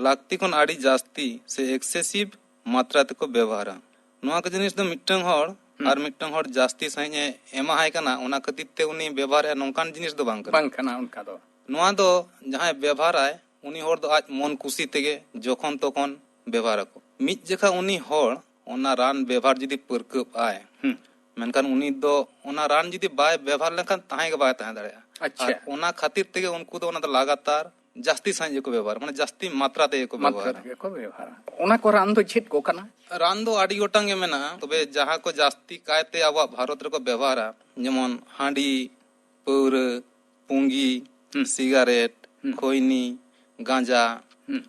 ᱞᱟᱹᱠᱛᱤ ᱠᱷᱚᱱ ᱟᱹᱰᱤ ᱡᱟᱹᱥᱛᱤ ᱥᱮ ᱮᱠᱥᱮᱥᱤᱵᱷ ᱢᱟᱛᱨᱟ ᱛᱮᱠᱚ ᱵᱮᱵᱚᱦᱟᱨᱟ᱾ ᱱᱚᱣᱟ ᱠᱚ ᱡᱤᱱᱤᱥ ᱫᱚ ᱢᱤᱫᱴᱟᱝ ᱦᱚᱲ ᱦᱩᱸ᱾ ᱟᱨ ᱢᱤᱫᱴᱟᱝ ᱦᱚᱲ ᱡᱟᱹᱥᱛᱤ ᱥᱟᱺᱦᱤᱡ ᱮ ᱮᱢᱟᱦᱟᱭ ᱠᱟᱱᱟ, ᱚᱱᱟ ᱠᱷᱟᱹᱛᱤᱨ ᱛᱮ ᱩᱱᱤ ᱵᱮᱵᱚᱦᱟᱨᱮᱫᱼᱟ, ᱱᱚᱝᱠᱟᱱ ᱡᱤᱱᱤᱥ ᱫᱚ ᱵᱟᱝ ᱠᱟᱱᱟ᱾ ᱵᱟᱝ ᱠᱟᱱᱟ ᱚᱱᱠᱟ ᱫᱚ᱾ ᱱᱚᱣᱟ ᱫᱚ ᱡᱟᱦᱟᱸᱭ ᱵᱮᱵᱚᱦᱟᱨᱟᱭ, ᱩᱱᱤ ᱦᱚᱲ ᱫᱚ ᱟᱡ ᱢᱚᱱ ᱠᱩᱥᱤ ᱛᱮᱜᱮ ᱡᱚᱠᱷᱚᱱ ᱛᱚᱠᱷᱚᱱ ᱵᱮᱵᱚᱦᱟᱨᱟᱠᱚ᱾ ᱢᱤᱫ ᱡᱚᱠᱷᱟ ᱩᱱᱤ ᱦᱚᱲ ᱚᱱᱟ ᱨᱟᱱ ᱵᱮᱵᱚᱦᱟᱨ ᱡᱩᱫᱤ ᱯᱟᱹᱨᱠᱟᱹᱵ ᱟᱭ, ᱦᱩᱸ᱾ ᱢᱮᱱᱠᱷᱟᱱ ᱩᱱᱤ ᱫᱚ ᱚᱱᱟ ᱨᱟᱱ ᱡᱩᱫᱤ ᱵᱟᱭ ᱵᱮᱵᱚᱦᱟᱨ ᱞᱮᱱᱠᱷᱟᱱ ᱛᱟᱦᱮᱸ ᱜᱮ ᱵᱟᱭ ᱛᱟᱦᱮᱸ ᱫᱟᱲᱮᱭᱟᱜᱼᱟ᱾ ᱟᱪᱪᱷᱟ᱾ ᱟᱨ ᱚᱱᱟ ᱠᱷᱟᱹᱛᱤᱨ ᱛᱮᱜᱮ ᱩᱱᱠᱩ ᱫᱚ ᱚᱱᱟ ᱫᱚ ᱞᱟᱜᱟᱛᱟᱨ ᱡᱟᱹᱥᱛᱤ ᱥᱟᱺᱦᱤᱡ ᱜᱮᱠᱚ ᱵᱮᱵᱚᱦᱟᱨᱟ, ᱢᱟᱱᱮ ᱡᱟᱹᱥᱛᱤ ᱢᱟᱛᱨᱟ ᱛᱮᱜᱮ ᱠᱚ ᱢᱟᱛᱨᱟ ᱵᱮᱵᱚᱦᱟᱨᱟ᱾ ᱛᱮᱜᱮ ᱠᱚ ᱵᱮᱵᱚᱦᱟᱨᱟ᱾ ᱚᱱᱟ ᱠᱚ ᱨᱟᱱ ᱫᱚ ᱪᱮᱫ ᱠᱚ ᱠᱟᱱᱟ? ᱨᱟᱱ ᱫᱚ ᱟᱹᱰᱤ ᱜᱚᱴᱟᱝ ᱜᱮ ᱢᱮᱱᱟᱜᱼᱟ, ᱛᱚᱵᱮ ᱡᱟᱦᱟᱸ ᱠᱚ ᱡᱟᱹᱥᱛᱤ ᱠᱟᱭᱛᱮ ᱟᱵᱚᱣᱟᱜ ᱵᱷᱟᱨᱚᱛ ᱨᱮᱠᱚ ᱵᱮᱵᱚᱦᱟᱨᱟ, ᱡᱮᱢᱚᱱ ᱦᱟᱺᱰᱤ, ᱯᱟᱹᱣᱨᱟᱹ, ᱯᱩᱸᱜᱤ, ᱦᱩᱸ᱾ ᱥᱤᱜᱟᱨᱮᱴ, ᱦᱩᱸ᱾ ᱠᱷᱚᱭᱱᱤ, ᱜᱟᱸᱡᱟ, ᱦᱩᱸ᱾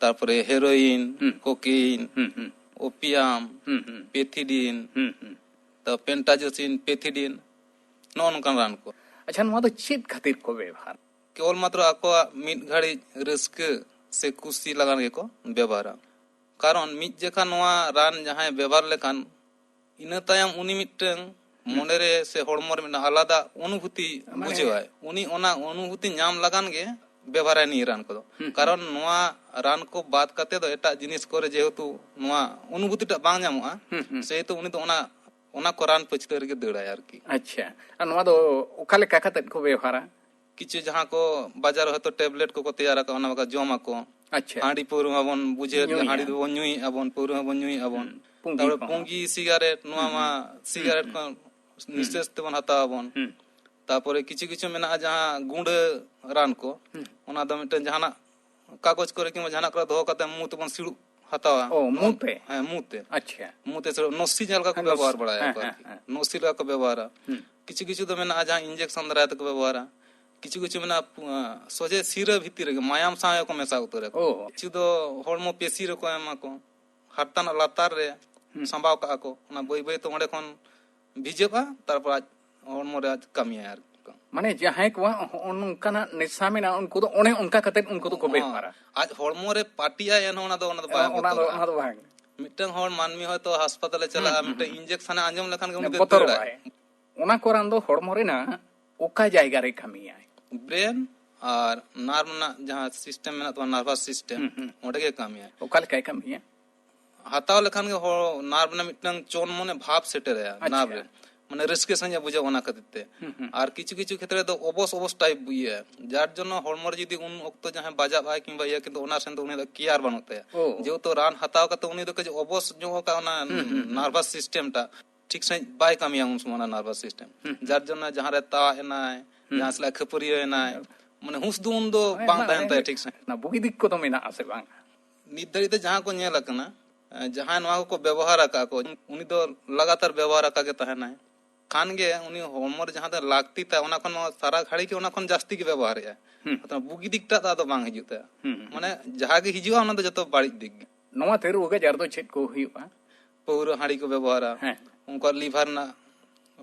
ᱛᱟᱨᱯᱚᱨᱮ ᱦᱮᱨᱳᱭᱤᱱ, ᱦᱩᱸ᱾ ᱠᱳᱠᱮᱭᱤᱱ, ᱦᱩᱸ, ᱦᱩᱸ᱾ ᱳᱯᱤᱭᱟᱢ, ᱦᱩᱸ, ᱦᱩᱸ᱾ ᱯᱮᱛᱷᱤᱰᱤᱱ, ᱦᱩᱸ, ᱦᱩᱸ᱾ ᱛᱟᱨᱯᱚᱨ ᱯᱮᱱᱴᱟᱡᱳᱥᱤᱱ, ᱯᱮᱛᱷᱤᱰᱤᱱ, ᱱᱚᱜᱼᱚ ᱱᱚᱝᱠᱟᱱ ᱨᱟᱱ ᱠᱚ᱾ ᱟᱪᱪᱷᱟ, ᱱᱚᱣᱟ ᱫᱚ ᱪᱮᱫ ᱠᱷᱟᱹᱛᱤᱨ ᱠᱚ ᱵᱮᱵᱚᱦᱟᱨ? ᱠᱮᱵᱚᱞ ᱢᱟᱛᱨᱚ ᱟᱠᱚᱣᱟᱜ ᱢᱤᱫ ᱜᱷᱟᱹᱲᱤᱡ ᱨᱟᱹᱥᱠᱟᱹ ᱥᱮ ᱠᱩᱥᱤ ᱞᱟᱜᱟᱱ ᱜᱮᱠᱚ ᱵᱮᱵᱚᱦᱟᱨᱟ᱾ ᱠᱟᱨᱚᱱ ᱢᱤᱫ ᱡᱚᱠᱷᱟ ᱱᱚᱣᱟ ᱨᱟᱱ ᱡᱟᱦᱟᱸᱭ ᱵᱮᱵᱚᱦᱟᱨ ᱞᱮᱠᱷᱟᱱ, ᱤᱱᱟᱹ ᱛᱟᱭᱚᱢ ᱩᱱᱤ ᱢᱤᱫᱴᱟᱝ ᱦᱩᱸ᱾ ᱢᱚᱱᱮᱨᱮ ᱥᱮ ᱦᱚᱲᱢᱚ ᱨᱮ ᱢᱤᱫᱴᱟᱝ ᱟᱞᱟᱫᱟ ᱚᱱᱩᱵᱷᱩᱛᱤ ᱢᱟᱱᱮ ᱵᱩᱡᱷᱟᱹᱣᱟᱭ᱾ ᱩᱱᱤ ᱚᱱᱟ ᱚᱱᱩᱵᱷᱩᱛᱤ ᱧᱟᱢ ᱞᱟᱜᱟᱱ ᱜᱮ ᱵᱮᱵᱚᱦᱟᱨᱟᱭ ᱱᱤᱭᱟᱹ ᱨᱟᱱ ᱠᱚᱫᱚ᱾ ᱦᱩᱸ, ᱦᱩᱸ᱾ ᱠᱟᱨᱚᱱ ᱱᱚᱣᱟ ᱨᱟᱱ ᱠᱚ ᱵᱟᱫ ᱠᱟᱛᱮ ᱫᱚ ᱮᱴᱟᱜ ᱡᱤᱱᱤᱥ ᱠᱚᱨᱮ ᱡᱮᱦᱮᱛᱩ ᱱᱚᱣᱟ ᱚᱱᱩᱵᱷᱩᱛᱤ ᱴᱟᱜ ᱵᱟᱝ ᱧᱟᱢᱚᱜᱼᱟ, ᱦᱩᱸ, ᱦᱩᱸ᱾ ᱥᱮᱦᱮᱛᱩ ᱩᱱᱤ ᱫᱚ ᱚᱱᱟ, ᱚᱱᱟ ᱠᱚ ᱨᱟᱱ ᱯᱟᱹᱪᱷᱞᱟᱹ ᱨᱮᱜᱮ ᱫᱟᱹᱲᱟᱭ ᱟᱨᱠᱤ᱾ ᱟᱪᱪᱷᱟ, ᱟᱨ ᱱᱚᱣᱟ ᱫᱚ ᱚᱠᱟ ᱞᱮᱠᱟ ᱠᱟᱛᱮ ᱠᱚ ᱵᱮᱣᱦᱟᱨᱟ? ᱠᱤᱪᱷᱩ ᱡᱟᱦᱟᱸ ᱠᱚ ᱵᱟᱡᱟᱨ ᱦᱚᱭᱛᱳ ᱴᱮᱵᱞᱮᱴ ᱠᱚᱠᱚ ᱛᱮᱭᱟᱨ ᱟᱠᱟᱫ, ᱚᱱᱟ ᱵᱟᱠᱷᱟᱱ ᱡᱚᱢ ᱟᱠᱚ᱾ ᱟᱪᱪᱷᱟ᱾ ᱦᱟᱺᱰᱤ ᱯᱟᱹᱣᱨᱟᱹ ᱢᱟᱵᱚᱱ ᱵᱩᱡᱷᱟᱹᱣᱮᱫ ᱜᱮ, ᱧᱩᱭᱟ᱾ ᱦᱟᱺᱰᱤ ᱫᱚᱵᱚᱱ ᱧᱩᱭᱮᱫᱼᱟ ᱵᱚᱱ, ᱯᱟᱹᱣᱨᱟᱹ ᱦᱚᱸᱵᱚᱱ ᱧᱩᱭᱮᱫᱼᱟ ᱵᱚᱱ᱾ ᱦᱩᱸ, ᱯᱩᱸᱜᱤ ᱛᱟᱨᱯᱚᱨᱮ ᱠᱚᱦᱚᱸ᱾ ᱯᱩᱸᱜᱤ, ᱥᱤᱜᱟᱨᱮᱴ, ᱱᱚᱣᱟ ᱦᱩᱸ, ᱢᱟ ᱦᱩᱸ᱾ ᱥᱤᱜᱟᱨᱮᱴ ᱦᱩᱸ, ᱠᱚ ᱱᱤᱥᱥᱟᱥ ᱛᱮᱵᱚᱱ ᱦᱟᱛᱟᱣ ᱟᱵᱚᱱ᱾ ᱦᱩᱸ᱾ ᱛᱟᱯᱚᱨᱮ ᱠᱤᱪᱷᱩ ᱠᱤᱪᱷᱩ ᱢᱮᱱᱟᱜᱼᱟ ᱡᱟᱦᱟᱸ ᱜᱩᱸᱰᱟᱹ ᱨᱟᱱ ᱠᱚ, ᱦᱩᱸ᱾ ᱚᱱᱟ ᱫᱚ ᱢᱤᱫᱴᱮᱱ ᱡᱟᱦᱟᱱᱟᱜ ᱠᱟᱜᱚᱡᱽ ᱠᱚᱨᱮ ᱠᱤᱝᱵᱟ ᱡᱟᱦᱟᱱᱟᱜ ᱠᱚᱨᱮ ᱫᱚᱦᱚ ᱠᱟᱛᱮ ᱢᱩ ᱛᱮᱵᱚᱱ ᱥᱤᱲᱩᱵ ᱦᱟᱛᱟᱣᱟ᱾ ᱚ, ᱢᱩ ᱛᱮ? ᱦᱮᱸ, ᱢᱩ ᱛᱮ᱾ ᱟᱪᱪᱷᱟ᱾ ᱢᱩ ᱛᱮ ᱥᱤᱲᱩᱵ, ᱱᱚᱥᱤ ᱡᱟᱦᱟᱸ ᱞᱮᱠᱟ ᱠᱚ ᱦᱮᱸ, ᱵᱮᱵᱚᱦᱟᱨ ᱱᱚᱥᱤ᱾ ᱵᱟᱲᱟᱭᱟ ᱦᱮᱸ, ᱠᱚ ᱦᱮᱸ, ᱟᱨᱠᱤ᱾ ᱦᱮᱸ᱾ ᱱᱚᱥᱤ ᱞᱮᱠᱟ ᱠᱚ ᱵᱮᱵᱚᱦᱟᱨᱟ᱾ ᱦᱩᱸ᱾ ᱠᱤᱪᱷᱩ ᱠᱤᱪᱷᱩ ᱫᱚ ᱢᱮᱱᱟᱜᱼᱟ ᱡᱟᱦᱟᱸ ᱤᱧᱡᱮᱠᱥᱚᱱ ᱫᱟᱨᱟᱭ ᱛᱮᱠᱚ ᱵᱮᱵᱚᱦᱟᱨᱟ᱾ ᱠᱤᱪᱷᱩ ᱠᱤᱪᱷᱩ ᱢᱮᱱᱟᱜᱼᱟ, ᱯᱩ-, ᱥᱚᱡᱷᱮ ᱥᱤᱨᱟᱹ ᱵᱷᱤᱛᱤᱨ ᱨᱮᱜᱮ ᱢᱟᱭᱟᱢ ᱥᱟᱶ ᱜᱮᱠᱚ ᱢᱮᱥᱟ ᱩᱛᱟᱹᱨ ᱟᱠᱚ᱾ ᱚ᱾ ᱠᱤᱪᱷᱩ ᱫᱚ ᱦᱚᱲᱢᱚ ᱯᱮᱥᱤ ᱨᱮᱠᱚ ᱮᱢᱟ ᱠᱚ, ᱦᱟᱨᱛᱟ ᱨᱮᱱᱟᱜ ᱞᱟᱛᱟᱨ ᱨᱮ ᱦᱩᱸ᱾ ᱥᱟᱢᱵᱟᱣ ᱠᱟᱜᱼᱟ ᱠᱚ᱾ ᱚᱱᱟ ᱵᱟᱹᱭ ᱵᱟᱹᱭ ᱛᱮ ᱚᱸᱰᱮ ᱠᱷᱚᱱ ᱵᱷᱤᱡᱟᱹᱜᱼᱟ, ᱛᱟᱨᱯᱚᱨ ᱟᱡ ᱦᱚᱲᱢᱚ ᱨᱮ ᱟᱡ ᱠᱟᱹᱢᱤᱭᱟᱭ ᱟᱨᱠᱤ᱾ ᱢᱟᱱᱮ ᱡᱟᱦᱟᱸᱭ ᱠᱚᱣᱟᱜ ᱦᱚᱸᱜᱼᱚ ᱱᱚᱝᱠᱟᱱᱟᱜ ᱱᱮᱥᱟ ᱢᱮᱱᱟᱜᱼᱟ, ᱩᱱᱠᱩ ᱫᱚ ᱚᱱᱮ ᱚᱱᱠᱟ ᱠᱟᱛᱮ ᱩᱱᱠᱩ ᱫᱚᱠᱚ ᱦᱚᱸ, ᱵᱮᱵᱷᱟᱨᱟ᱾ ᱟᱡ ᱦᱚᱲᱢᱚ ᱨᱮ ᱯᱟᱹᱴᱤᱜᱼᱟᱭ ᱮᱱᱦᱚᱸ ᱚᱱᱟ ᱫᱚ, ᱚᱱᱟ ᱫᱚ ᱵᱟᱭ ᱚᱱᱟ ᱫᱚ, ᱵᱚᱛᱚᱨᱚᱜᱼᱟ᱾ ᱚᱱᱟ ᱫᱚ ᱵᱟᱝ᱾ ᱢᱤᱫᱴᱟᱝ ᱦᱚᱲ ᱢᱟᱹᱱᱢᱤ ᱦᱚᱭᱛᱳ ᱦᱟᱥᱯᱟᱛᱟᱞᱮ ᱪᱟᱞᱟᱜᱼᱟ, ᱦᱩᱸ, ᱦᱩᱸ, ᱢᱤᱫᱴᱟᱝ ᱦᱩᱸ᱾ ᱤᱧᱡᱮᱠᱥᱚᱱᱮ ᱟᱸᱡᱚᱢ ᱞᱮᱠᱷᱟᱱ ᱜᱮ ᱩᱱᱤ ᱫᱚᱭ ᱵᱚᱛᱚᱨᱚᱜᱼᱟᱭ᱾ ᱫᱟᱹᱲᱟᱭ᱾ ᱚᱱᱟ ᱠᱚ ᱨᱟᱱ ᱫᱚ ᱦᱚᱲᱢᱚ ᱨᱮᱱᱟᱜ ᱚᱠᱟ ᱡᱟᱭᱜᱟ ᱨᱮ ᱠᱟᱹᱢᱤᱭᱟᱭ? ᱵᱨᱮᱱ ᱟᱨ ᱱᱟᱨᱵᱷ ᱨᱮᱱᱟᱜ ᱡᱟᱦᱟᱸ ᱥᱤᱥᱴᱮᱢ ᱢᱮᱱᱟᱜ ᱛᱟᱵᱚᱱᱟ, ᱱᱟᱨᱵᱷᱟᱥ ᱥᱤᱥᱴᱮᱢ, ᱦᱩᱸ, ᱦᱩᱸ᱾ ᱚᱸᱰᱮ ᱜᱮ ᱠᱟᱹᱢᱤᱭᱟᱭ᱾ ᱚᱠᱟ ᱞᱮᱠᱟᱭ ᱠᱟᱹᱢᱤᱭᱟ? ᱦᱟᱛᱟᱣ ᱞᱮᱠᱷᱟᱱ ᱜᱮ ᱦᱚᱲ ᱱᱟᱨᱵᱷ ᱨᱮᱱᱟᱜ ᱢᱤᱫᱴᱟᱝ ᱪᱚᱱ ᱢᱚᱱᱮ ᱵᱷᱟᱵᱽ ᱥᱮᱴᱮᱨᱟᱭᱟ, ᱟᱪᱪᱷᱟ᱾ ᱱᱟᱨᱵᱷ ᱨᱮ᱾ ᱢᱟᱱᱮ ᱨᱟᱹᱥᱠᱟᱹ ᱥᱟᱺᱦᱤᱡ ᱮ ᱵᱩᱡᱷᱟᱹᱣᱟ ᱚᱱᱟ ᱠᱷᱟᱹᱛᱤᱨ ᱛᱮ᱾ ᱦᱩᱸ, ᱦᱩᱸ᱾ ᱟᱨ ᱠᱤᱪᱷᱩ ᱠᱤᱪᱷᱩ ᱠᱷᱮᱛᱨᱮ ᱫᱚ ᱚᱵᱚᱥ ᱚᱵᱚᱥ ᱴᱟᱭᱤᱯ ᱤᱭᱟᱹ, ᱡᱟᱨ ᱡᱚᱱᱱᱚ ᱦᱚᱲᱢᱚ ᱨᱮ ᱡᱩᱫᱤ ᱩᱱ ᱚᱠᱛᱚ ᱡᱟᱦᱟᱸᱭ ᱵᱟᱡᱟᱜ ᱟᱭ ᱠᱤᱝᱵᱟ ᱤᱭᱟᱹ, ᱠᱤᱱᱛᱩ ᱚᱱᱟ ᱥᱮᱱ ᱫᱚ ᱩᱱᱤ ᱫᱚ ᱠᱮᱭᱟᱨ ᱵᱟᱹᱱᱩᱜ ᱛᱟᱭᱟ᱾ ᱳ᱾ ᱡᱮᱦᱮᱛᱩ ᱨᱟᱱ ᱦᱟᱛᱟᱣ ᱠᱟᱛᱮ ᱩᱱᱤ ᱫᱚ ᱠᱟᱹᱡ ᱚᱵᱚᱥ ᱧᱚᱜ ᱟᱠᱟᱫ ᱚᱱᱟ ᱦᱩᱸ, ᱦᱩᱸ, ᱦᱩᱸ᱾ ᱱᱟᱨᱵᱷᱟᱥ ᱥᱤᱥᱴᱮᱢ ᱴᱟᱜ ᱴᱷᱤᱠ ᱥᱟᱺᱦᱤᱡ ᱵᱟᱭ ᱠᱟᱹᱢᱤᱭᱟ ᱩᱱ ᱥᱚᱢᱚᱭ ᱚᱱᱟ ᱱᱟᱨᱵᱷᱟᱥ ᱥᱤᱥᱴᱮᱢ᱾ ᱦᱩᱸ, ᱦᱩᱸ᱾ ᱡᱟᱨ ᱡᱚᱱᱱᱚ ᱡᱟᱦᱟᱸ ᱨᱮ ᱛᱟᱣᱟᱜ ᱮᱱᱟᱭ, ᱦᱩᱸ᱾ ᱡᱟᱦᱟᱸ ᱥᱟᱞᱟᱜ ᱠᱷᱟᱹᱯᱟᱹᱨᱤᱭᱟᱹ ᱮᱱᱟᱭ, ᱦᱩᱸ᱾ ᱢᱟᱱᱮ ᱦᱩᱸᱥ ᱫᱚ ᱩᱱ ᱫᱚ ᱦᱳᱭ, ᱵᱟᱝ ᱚᱱᱟ ᱛᱟᱦᱮᱱ ᱚᱱᱮ ᱛᱟᱭᱟ ᱴᱷᱤᱠ ᱥᱟᱺᱦᱤᱡ᱾ ᱚᱱᱟ ᱵᱩᱜᱤ ᱫᱤᱠ ᱠᱚᱫᱚ ᱢᱮᱱᱟᱜ ᱟᱥᱮ ᱵᱟᱝ? ᱱᱤᱛ ᱫᱷᱟᱹᱨᱤᱡ ᱛᱮ ᱡᱟᱦᱟᱸ ᱠᱚ ᱧᱮᱞ ᱟᱠᱟᱱᱟ, ᱮ, ᱡᱟᱦᱟᱸᱭ ᱱᱚᱣᱟ ᱠᱚᱠᱚ ᱵᱮᱵᱚᱦᱟᱨ ᱟᱠᱟᱫ ᱠᱚ, ᱩᱱᱤ ᱫᱚ ᱞᱟᱜᱟᱛᱟᱨ ᱵᱮᱵᱚᱦᱟᱨ ᱟᱠᱟᱫ ᱜᱮ ᱛᱟᱦᱮᱱᱟᱭ᱾ ᱠᱷᱟᱱ ᱜᱮ ᱩᱱᱤ ᱦᱚᱲᱢᱚ ᱨᱮ ᱡᱟᱦᱟᱸ ᱛᱤᱱᱟᱹᱜ ᱞᱟᱹᱠᱛᱤ ᱛᱟᱭ, ᱚᱱᱟ ᱠᱷᱚᱱ ᱦᱚᱸ ᱥᱟᱨᱟ ᱜᱷᱟᱹᱲᱤ ᱜᱮ ᱚᱱᱟ ᱠᱷᱚᱱ ᱡᱟᱹᱥᱛᱤ ᱜᱮ ᱵᱮᱵᱚᱦᱟᱨᱮᱜᱼᱟᱭ᱾ ᱦᱩᱸ᱾ ᱟᱫᱚ ᱵᱩᱜᱤ ᱫᱤᱠᱴᱟᱜ ᱫᱚ ᱟᱫᱚ ᱵᱟᱝ ᱦᱤᱡᱩᱜ ᱛᱟᱭᱟ᱾ ᱦᱩᱸ, ᱦᱩᱸ᱾ ᱢᱟᱱᱮ ᱡᱟᱦᱟᱸ ᱜᱮ ᱦᱤᱡᱩᱜᱼᱟ, ᱚᱱᱟ ᱫᱚ ᱡᱚᱛᱚ ᱵᱟᱹᱲᱤᱡ ᱫᱤᱠ ᱜᱮ᱾ ᱱᱚᱣᱟ ᱛᱮ ᱨᱳᱜᱽ ᱟᱡᱟᱨ ᱫᱚ ᱪᱮᱫ ᱠᱚ ᱦᱩᱭᱩᱜᱼᱟ? ᱯᱟᱹᱣᱨᱟᱹ ᱦᱟᱺᱰᱤ ᱠᱚ ᱵᱮᱵᱚᱦᱟᱨᱟ᱾ ᱦᱮᱸ᱾ ᱩᱱᱠᱩᱣᱟᱜ ᱞᱤᱵᱷᱟᱨ ᱨᱮᱱᱟᱜ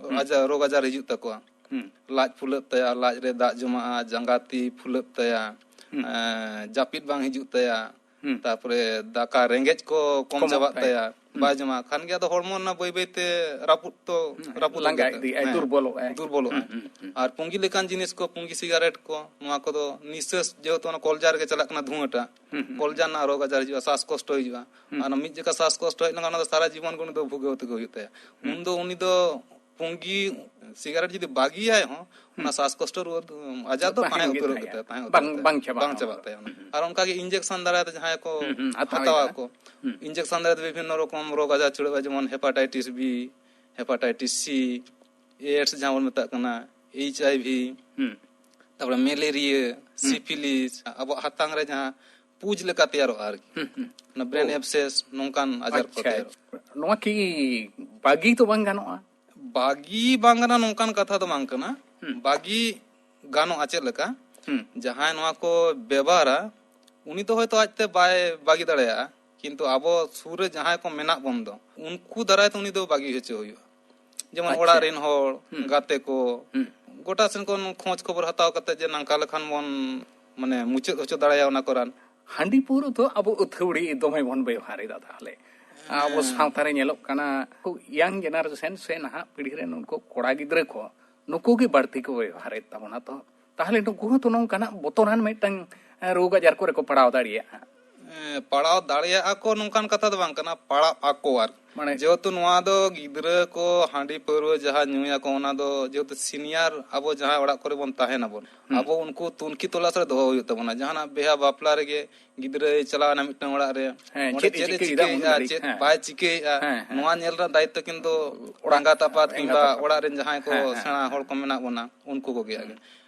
ᱦᱩᱸ᱾ ᱟᱡᱟᱨ, ᱨᱳᱜᱽ ᱟᱡᱟᱨ ᱦᱤᱡᱩᱜ ᱛᱟᱠᱚᱣᱟ᱾ ᱦᱩᱸ᱾ ᱞᱟᱡ ᱯᱷᱩᱞᱟᱹᱜ ᱛᱟᱭᱟ, ᱞᱟᱡ ᱨᱮ ᱫᱟᱜ ᱡᱚᱢᱟᱜᱼᱟ, ᱡᱟᱸᱜᱟ ᱛᱤ ᱯᱷᱩᱞᱟᱹᱜ ᱛᱟᱭᱟ, ᱦᱩᱸ᱾ ᱮᱸ, ᱡᱟᱹᱯᱤᱫ ᱵᱟᱝ ᱦᱤᱡᱩᱜ ᱛᱟᱭᱟ, ᱦᱩᱸ᱾ ᱛᱟᱨᱯᱚᱨᱮ ᱫᱟᱠᱟ ᱨᱮᱸᱜᱮᱡ ᱠᱚ ᱠᱚᱢ ᱠᱚᱢᱚᱜ ᱪᱟᱵᱟᱜ ᱛᱟᱭᱟ᱾ ᱛᱟᱭᱟ, ᱦᱩᱸ᱾ ᱵᱟᱭ ᱡᱚᱢᱟ, ᱠᱷᱟᱱ ᱜᱮ ᱟᱫᱚ ᱦᱚᱲᱢᱚ ᱨᱮᱱᱟᱜ ᱵᱟᱹᱭ ᱵᱟᱹᱭ ᱛᱮ ᱨᱟᱹᱯᱩᱫ ᱛᱚ ᱦᱩᱸ, ᱨᱟᱹᱯᱩᱫᱚᱜ ᱞᱟᱸᱜᱟ ᱜᱮ ᱛᱟᱭᱟ᱾ ᱤᱫᱤᱜᱼᱟᱭ, ᱦᱮᱸ, ᱫᱩᱨᱵᱚᱞᱚᱜᱼᱟᱭ᱾ ᱫᱩᱨᱵᱚᱞᱚᱜᱼᱟᱭ᱾ ᱦᱩᱸ, ᱦᱩᱸ, ᱦᱩᱸ᱾ ᱟᱨ ᱯᱩᱸᱜᱤ ᱞᱮᱠᱟᱱ ᱡᱤᱱᱤᱥ ᱠᱚ, ᱯᱩᱸᱜᱤ ᱥᱤᱜᱟᱨᱮᱴ ᱠᱚ, ᱱᱚᱣᱟ ᱠᱚᱫᱚ ᱱᱤᱥᱥᱟᱥ, ᱡᱮᱦᱮᱛᱩ ᱚᱱᱟ ᱠᱚᱞᱡᱟ ᱨᱮᱜᱮ ᱪᱟᱞᱟᱜ ᱠᱟᱱᱟ ᱫᱷᱩᱣᱟᱹᱴᱟ, ᱦᱩᱸ, ᱦᱩᱸ᱾ ᱠᱚᱞᱡᱟ ᱨᱮᱱᱟᱜ ᱨᱳᱜᱽ ᱟᱡᱟᱨ ᱦᱤᱡᱩᱜᱼᱟ, ᱥᱟᱥ ᱠᱚᱥᱴᱚ ᱦᱤᱡᱩᱜᱼᱟ᱾ ᱦᱩᱸ᱾ ᱟᱨ ᱢᱤᱫ ᱡᱚᱠᱷᱟ ᱥᱟᱥ ᱠᱚᱥᱴᱚ ᱦᱮᱡ ᱞᱮᱱᱠᱷᱟᱱ, ᱚᱱᱟ ᱫᱚ ᱥᱟᱨᱟ ᱡᱤᱵᱚᱱ ᱜᱮ ᱩᱱᱤ ᱫᱚ ᱵᱷᱩᱜᱟᱹᱣ ᱛᱮᱜᱮ ᱦᱩᱭᱩᱜ ᱛᱟᱭᱟ᱾ ᱦᱩᱸ᱾ ᱩᱱ ᱫᱚ ᱩᱱᱤ ᱫᱚ ᱯᱩᱸᱜᱤ ᱥᱤᱜᱟᱨᱮᱴ ᱡᱩᱫᱤ ᱵᱟᱹᱜᱤᱭᱟᱭ ᱦᱚᱸ, ᱚᱱᱟ ᱦᱩᱸ᱾ ᱥᱟᱥ ᱠᱚᱥᱴᱚ ᱨᱩᱣᱟᱹ ᱟᱡᱟᱨ ᱫᱚ ᱛᱟᱦᱮᱸ ᱛᱟᱦᱮᱸ ᱩᱛᱟᱹᱨᱚᱜ ᱜᱮ ᱛᱟᱭᱟ, ᱛᱟᱦᱮᱸ ᱩᱛᱟᱹᱨᱚᱜ ᱛᱟᱭᱟ᱾ ᱵᱟᱝ ᱪᱟᱵᱟᱜ ᱛᱟᱭᱟ ᱚᱱᱟ᱾ ᱦᱩᱸ᱾ ᱟᱨ ᱚᱱᱠᱟ ᱜᱮ ᱤᱧᱡᱮᱠᱥᱚᱱ ᱫᱟᱨᱟᱭ ᱛᱮ ᱡᱟᱦᱟᱸᱭ ᱠᱚ ᱦᱩᱸ, ᱦᱩᱸ, ᱦᱟᱛᱟᱣ ᱦᱟᱛᱟᱣᱟ ᱦᱩᱭᱩᱜᱼᱟ᱾ ᱠᱚ, ᱦᱩᱸ᱾ ᱤᱧᱡᱮᱠᱥᱚᱱ ᱫᱟᱨᱟᱭ ᱛᱮ ᱵᱤᱵᱷᱤᱱᱱᱚ ᱨᱚᱠᱚᱢ ᱨᱳᱜᱽ ᱟᱡᱟᱨ ᱪᱷᱩᱲᱟᱹᱜᱼᱟ, ᱡᱮᱢᱚᱱ ᱦᱮᱯᱟᱴᱟᱭᱴᱤᱥ ᱵᱤ, ᱦᱮᱯᱟᱴᱟᱭᱴᱤᱥ ᱥᱤ, ᱮᱰᱥ ᱡᱟᱦᱟᱸ ᱵᱚᱱ ᱢᱮᱛᱟᱜ ᱠᱟᱱᱟ, ᱮᱭᱤᱪ ᱟᱭ ᱵᱷᱤ, ᱦᱩᱸ᱾ ᱛᱟᱯᱚᱨᱮ ᱢᱮᱞᱮᱨᱤᱭᱟ, ᱦᱩᱸ᱾ ᱥᱤᱯᱷᱤᱞᱤᱥ, ᱟᱵᱚᱣᱟᱜ ᱦᱟᱛᱟᱝ ᱨᱮ ᱡᱟᱦᱟᱸ ᱯᱩᱡᱽ ᱞᱮᱠᱟ ᱛᱮᱭᱟᱨᱚᱜᱼᱟ ᱟᱨᱠᱤ, ᱦᱩᱸ, ᱦᱩᱸ᱾ ᱚᱱᱟ ᱵᱨᱮᱱ ᱳ᱾ ᱮᱵᱥᱮᱥ, ᱱᱚᱝᱠᱟᱱ ᱟᱡᱟᱨ ᱠᱚ ᱟᱪᱪᱷᱟ, ᱛᱮᱭᱟᱨᱚᱜᱼᱟ᱾ ᱱᱚᱣᱟ ᱠᱤ ᱵᱟᱹᱜᱤ ᱫᱚ ᱵᱟᱝ ᱜᱟᱱᱚᱜᱼᱟ? ᱵᱟᱹᱜᱤ ᱵᱟᱝ ᱜᱟᱱᱚᱜᱼᱟ ᱱᱚᱝᱠᱟᱱ ᱠᱟᱛᱷᱟ ᱫᱚ ᱵᱟᱝ ᱠᱟᱱᱟ᱾ ᱦᱩᱸ᱾ ᱵᱟᱹᱜᱤ ᱜᱟᱱᱚᱜᱼᱟ ᱪᱮᱫ ᱞᱮᱠᱟ? ᱦᱩᱸ᱾ ᱡᱟᱦᱟᱸᱭ ᱱᱚᱣᱟ ᱠᱚ ᱵᱮᱵᱚᱦᱟᱨᱟ, ᱩᱱᱤ ᱫᱚ ᱦᱚᱭᱛᱳ ᱟᱡᱛᱮ ᱵᱟᱭ ᱵᱟᱹᱜᱤ ᱫᱟᱲᱮᱭᱟᱜᱼᱟ, ᱠᱤᱱᱛᱩ ᱟᱵᱚ ᱥᱩᱨ ᱨᱮ ᱡᱟᱦᱟᱸᱭ ᱠᱚ ᱢᱮᱱᱟᱜ ᱵᱚᱱ ᱫᱚ, ᱩᱱᱠᱩ ᱫᱟᱨᱟᱭ ᱛᱮ ᱩᱱᱤ ᱫᱚ ᱵᱟᱹᱜᱤ ᱦᱚᱪᱚ ᱦᱩᱭᱩᱜᱼᱟ᱾ ᱡᱮᱢᱚᱱ ᱟᱪᱪᱷᱟ᱾ ᱚᱲᱟᱜ ᱨᱮᱱ ᱦᱚᱲ, ᱦᱩᱸ᱾ ᱜᱟᱛᱮ ᱠᱚ, ᱦᱩᱸ᱾ ᱜᱚᱴᱟ ᱥᱮᱱ ᱠᱷᱚᱱ ᱠᱷᱚᱡᱽ ᱠᱷᱚᱵᱚᱨ ᱦᱟᱛᱟᱣ ᱠᱟᱛᱮ ᱡᱮ ᱱᱚᱝᱠᱟ ᱞᱮᱠᱷᱟᱱ ᱵᱚᱱ, ᱢᱟᱱᱮ, ᱢᱩᱪᱟᱹᱫ ᱦᱚᱪᱚ ᱫᱟᱲᱮᱭᱟᱜᱼᱟ ᱚᱱᱟ ᱠᱚ ᱨᱟᱱ᱾ ᱦᱟᱺᱰᱤ ᱯᱟᱹᱣᱨᱟᱹ ᱫᱚ ᱟᱵᱚ ᱟᱹᱛᱷᱟᱹᱣᱲᱤ ᱫᱚᱢᱮ ᱵᱚᱱ ᱵᱮᱣᱦᱟᱨ ᱮᱫᱟ᱾ ᱛᱟᱦᱚᱞᱮ ᱟᱵᱚ ᱦᱮᱸ᱾ ᱥᱟᱶᱛᱟ ᱨᱮ ᱧᱮᱞᱚᱜ ᱠᱟᱱᱟ, ᱤᱭᱟᱝ ᱡᱮᱱᱟᱨᱮᱥᱚᱱ ᱥᱮ ᱱᱟᱦᱟᱜ ᱯᱤᱲᱦᱤ ᱨᱮᱱ ᱩᱱᱠᱩ ᱠᱚᱲᱟ ᱜᱤᱫᱽᱨᱟᱹ ᱠᱚ, ᱱᱩᱠᱩ ᱜᱮ ᱵᱟᱹᱲᱛᱤ ᱠᱚ ᱵᱮᱣᱦᱟᱨᱮᱫ ᱛᱟᱵᱚᱱᱟ᱾ ᱛᱚ ᱛᱟᱦᱚᱞᱮ ᱱᱩᱠᱩ ᱦᱚᱸᱛᱚ ᱱᱚᱝᱠᱟᱱᱟᱜ ᱵᱚᱛᱚᱨᱟᱱ ᱢᱤᱫᱴᱟᱝ, ᱮ, ᱨᱳᱜᱽ ᱟᱡᱟᱨ ᱠᱚᱨᱮ ᱠᱚ ᱯᱟᱲᱟᱣ ᱫᱟᱲᱮᱭᱟᱜᱼᱟ᱾ ᱮ, ᱯᱟᱲᱟᱣ ᱫᱟᱲᱮᱭᱟᱜᱼᱟ ᱠᱚ, ᱱᱚᱝᱠᱟᱱ ᱠᱟᱛᱷᱟ ᱫᱚ ᱵᱟᱝ ᱠᱟᱱᱟ, ᱯᱟᱲᱟᱜ ᱟᱠᱚ ᱟᱨ ᱢᱟᱱᱮ ᱡᱮᱦᱮᱛᱩ ᱱᱚᱣᱟ ᱫᱚ ᱜᱤᱫᱽᱨᱟᱹ ᱠᱚ ᱦᱟᱺᱰᱤ ᱯᱟᱹᱣᱨᱟᱹ ᱡᱟᱦᱟᱸ ᱧᱩᱭᱟᱠᱚ, ᱚᱱᱟ ᱫᱚ ᱡᱮᱦᱮᱛᱩ ᱥᱤᱱᱤᱭᱟᱨ ᱟᱵᱚ ᱡᱟᱦᱟᱸ ᱚᱲᱟᱜ ᱠᱚᱨᱮ ᱵᱚᱱ ᱛᱟᱦᱮᱱᱟᱵᱚᱱ, ᱦᱩᱸ᱾ ᱟᱵᱚ ᱩᱱᱠᱩ ᱛᱩᱱᱠᱷᱤ ᱛᱚᱞᱟᱥ ᱨᱮ ᱫᱚᱦᱚ ᱦᱩᱭᱩᱜ ᱛᱟᱵᱚᱱᱟ᱾ ᱡᱟᱦᱟᱱᱟᱜ ᱵᱤᱦᱟ ᱵᱟᱯᱞᱟ ᱨᱮᱜᱮ ᱜᱤᱫᱽᱨᱟᱹᱭ ᱪᱟᱞᱟᱣᱮᱱᱟ ᱢᱤᱫᱴᱟᱝ ᱚᱲᱟᱜ ᱨᱮ, ᱦᱮᱸ, ᱚᱸᱰᱮ ᱪᱮᱫ ᱮ ᱪᱮᱫ ᱮ ᱪᱤᱠᱟᱹᱭᱮᱫᱟ, ᱪᱤᱠᱟᱹᱭᱮᱫᱼᱟ, ᱩᱱᱤ ᱪᱮᱫ ᱦᱮᱸ᱾ ᱵᱟᱭ ᱪᱤᱠᱟᱹᱭᱮᱫᱼᱟ, ᱦᱮᱸ, ᱦᱮᱸ᱾ ᱱᱚᱣᱟ ᱧᱮᱞ ᱨᱮᱱᱟᱜ ᱫᱟᱭᱤᱛᱛᱚ ᱠᱤᱱᱛᱩ ᱚᱲᱟᱜ ᱮᱸᱜᱟᱛ ᱟᱯᱟᱛ ᱮᱸᱜᱟᱛ ᱠᱤᱝᱵᱟ ᱟᱯᱟᱛ᱾ ᱚᱲᱟᱜ ᱨᱮᱱ ᱡᱟᱦᱟᱸᱭ ᱠᱚ ᱦᱮᱸ, ᱦᱮᱸ᱾ ᱥᱮᱬᱟ ᱦᱚᱲ ᱠᱚ ᱢᱮᱱᱟᱜ ᱵᱚᱱᱟ, ᱩᱱᱠᱩ ᱠᱚᱜᱮ ᱟᱨᱠᱤ᱾ ᱦᱩᱸ᱾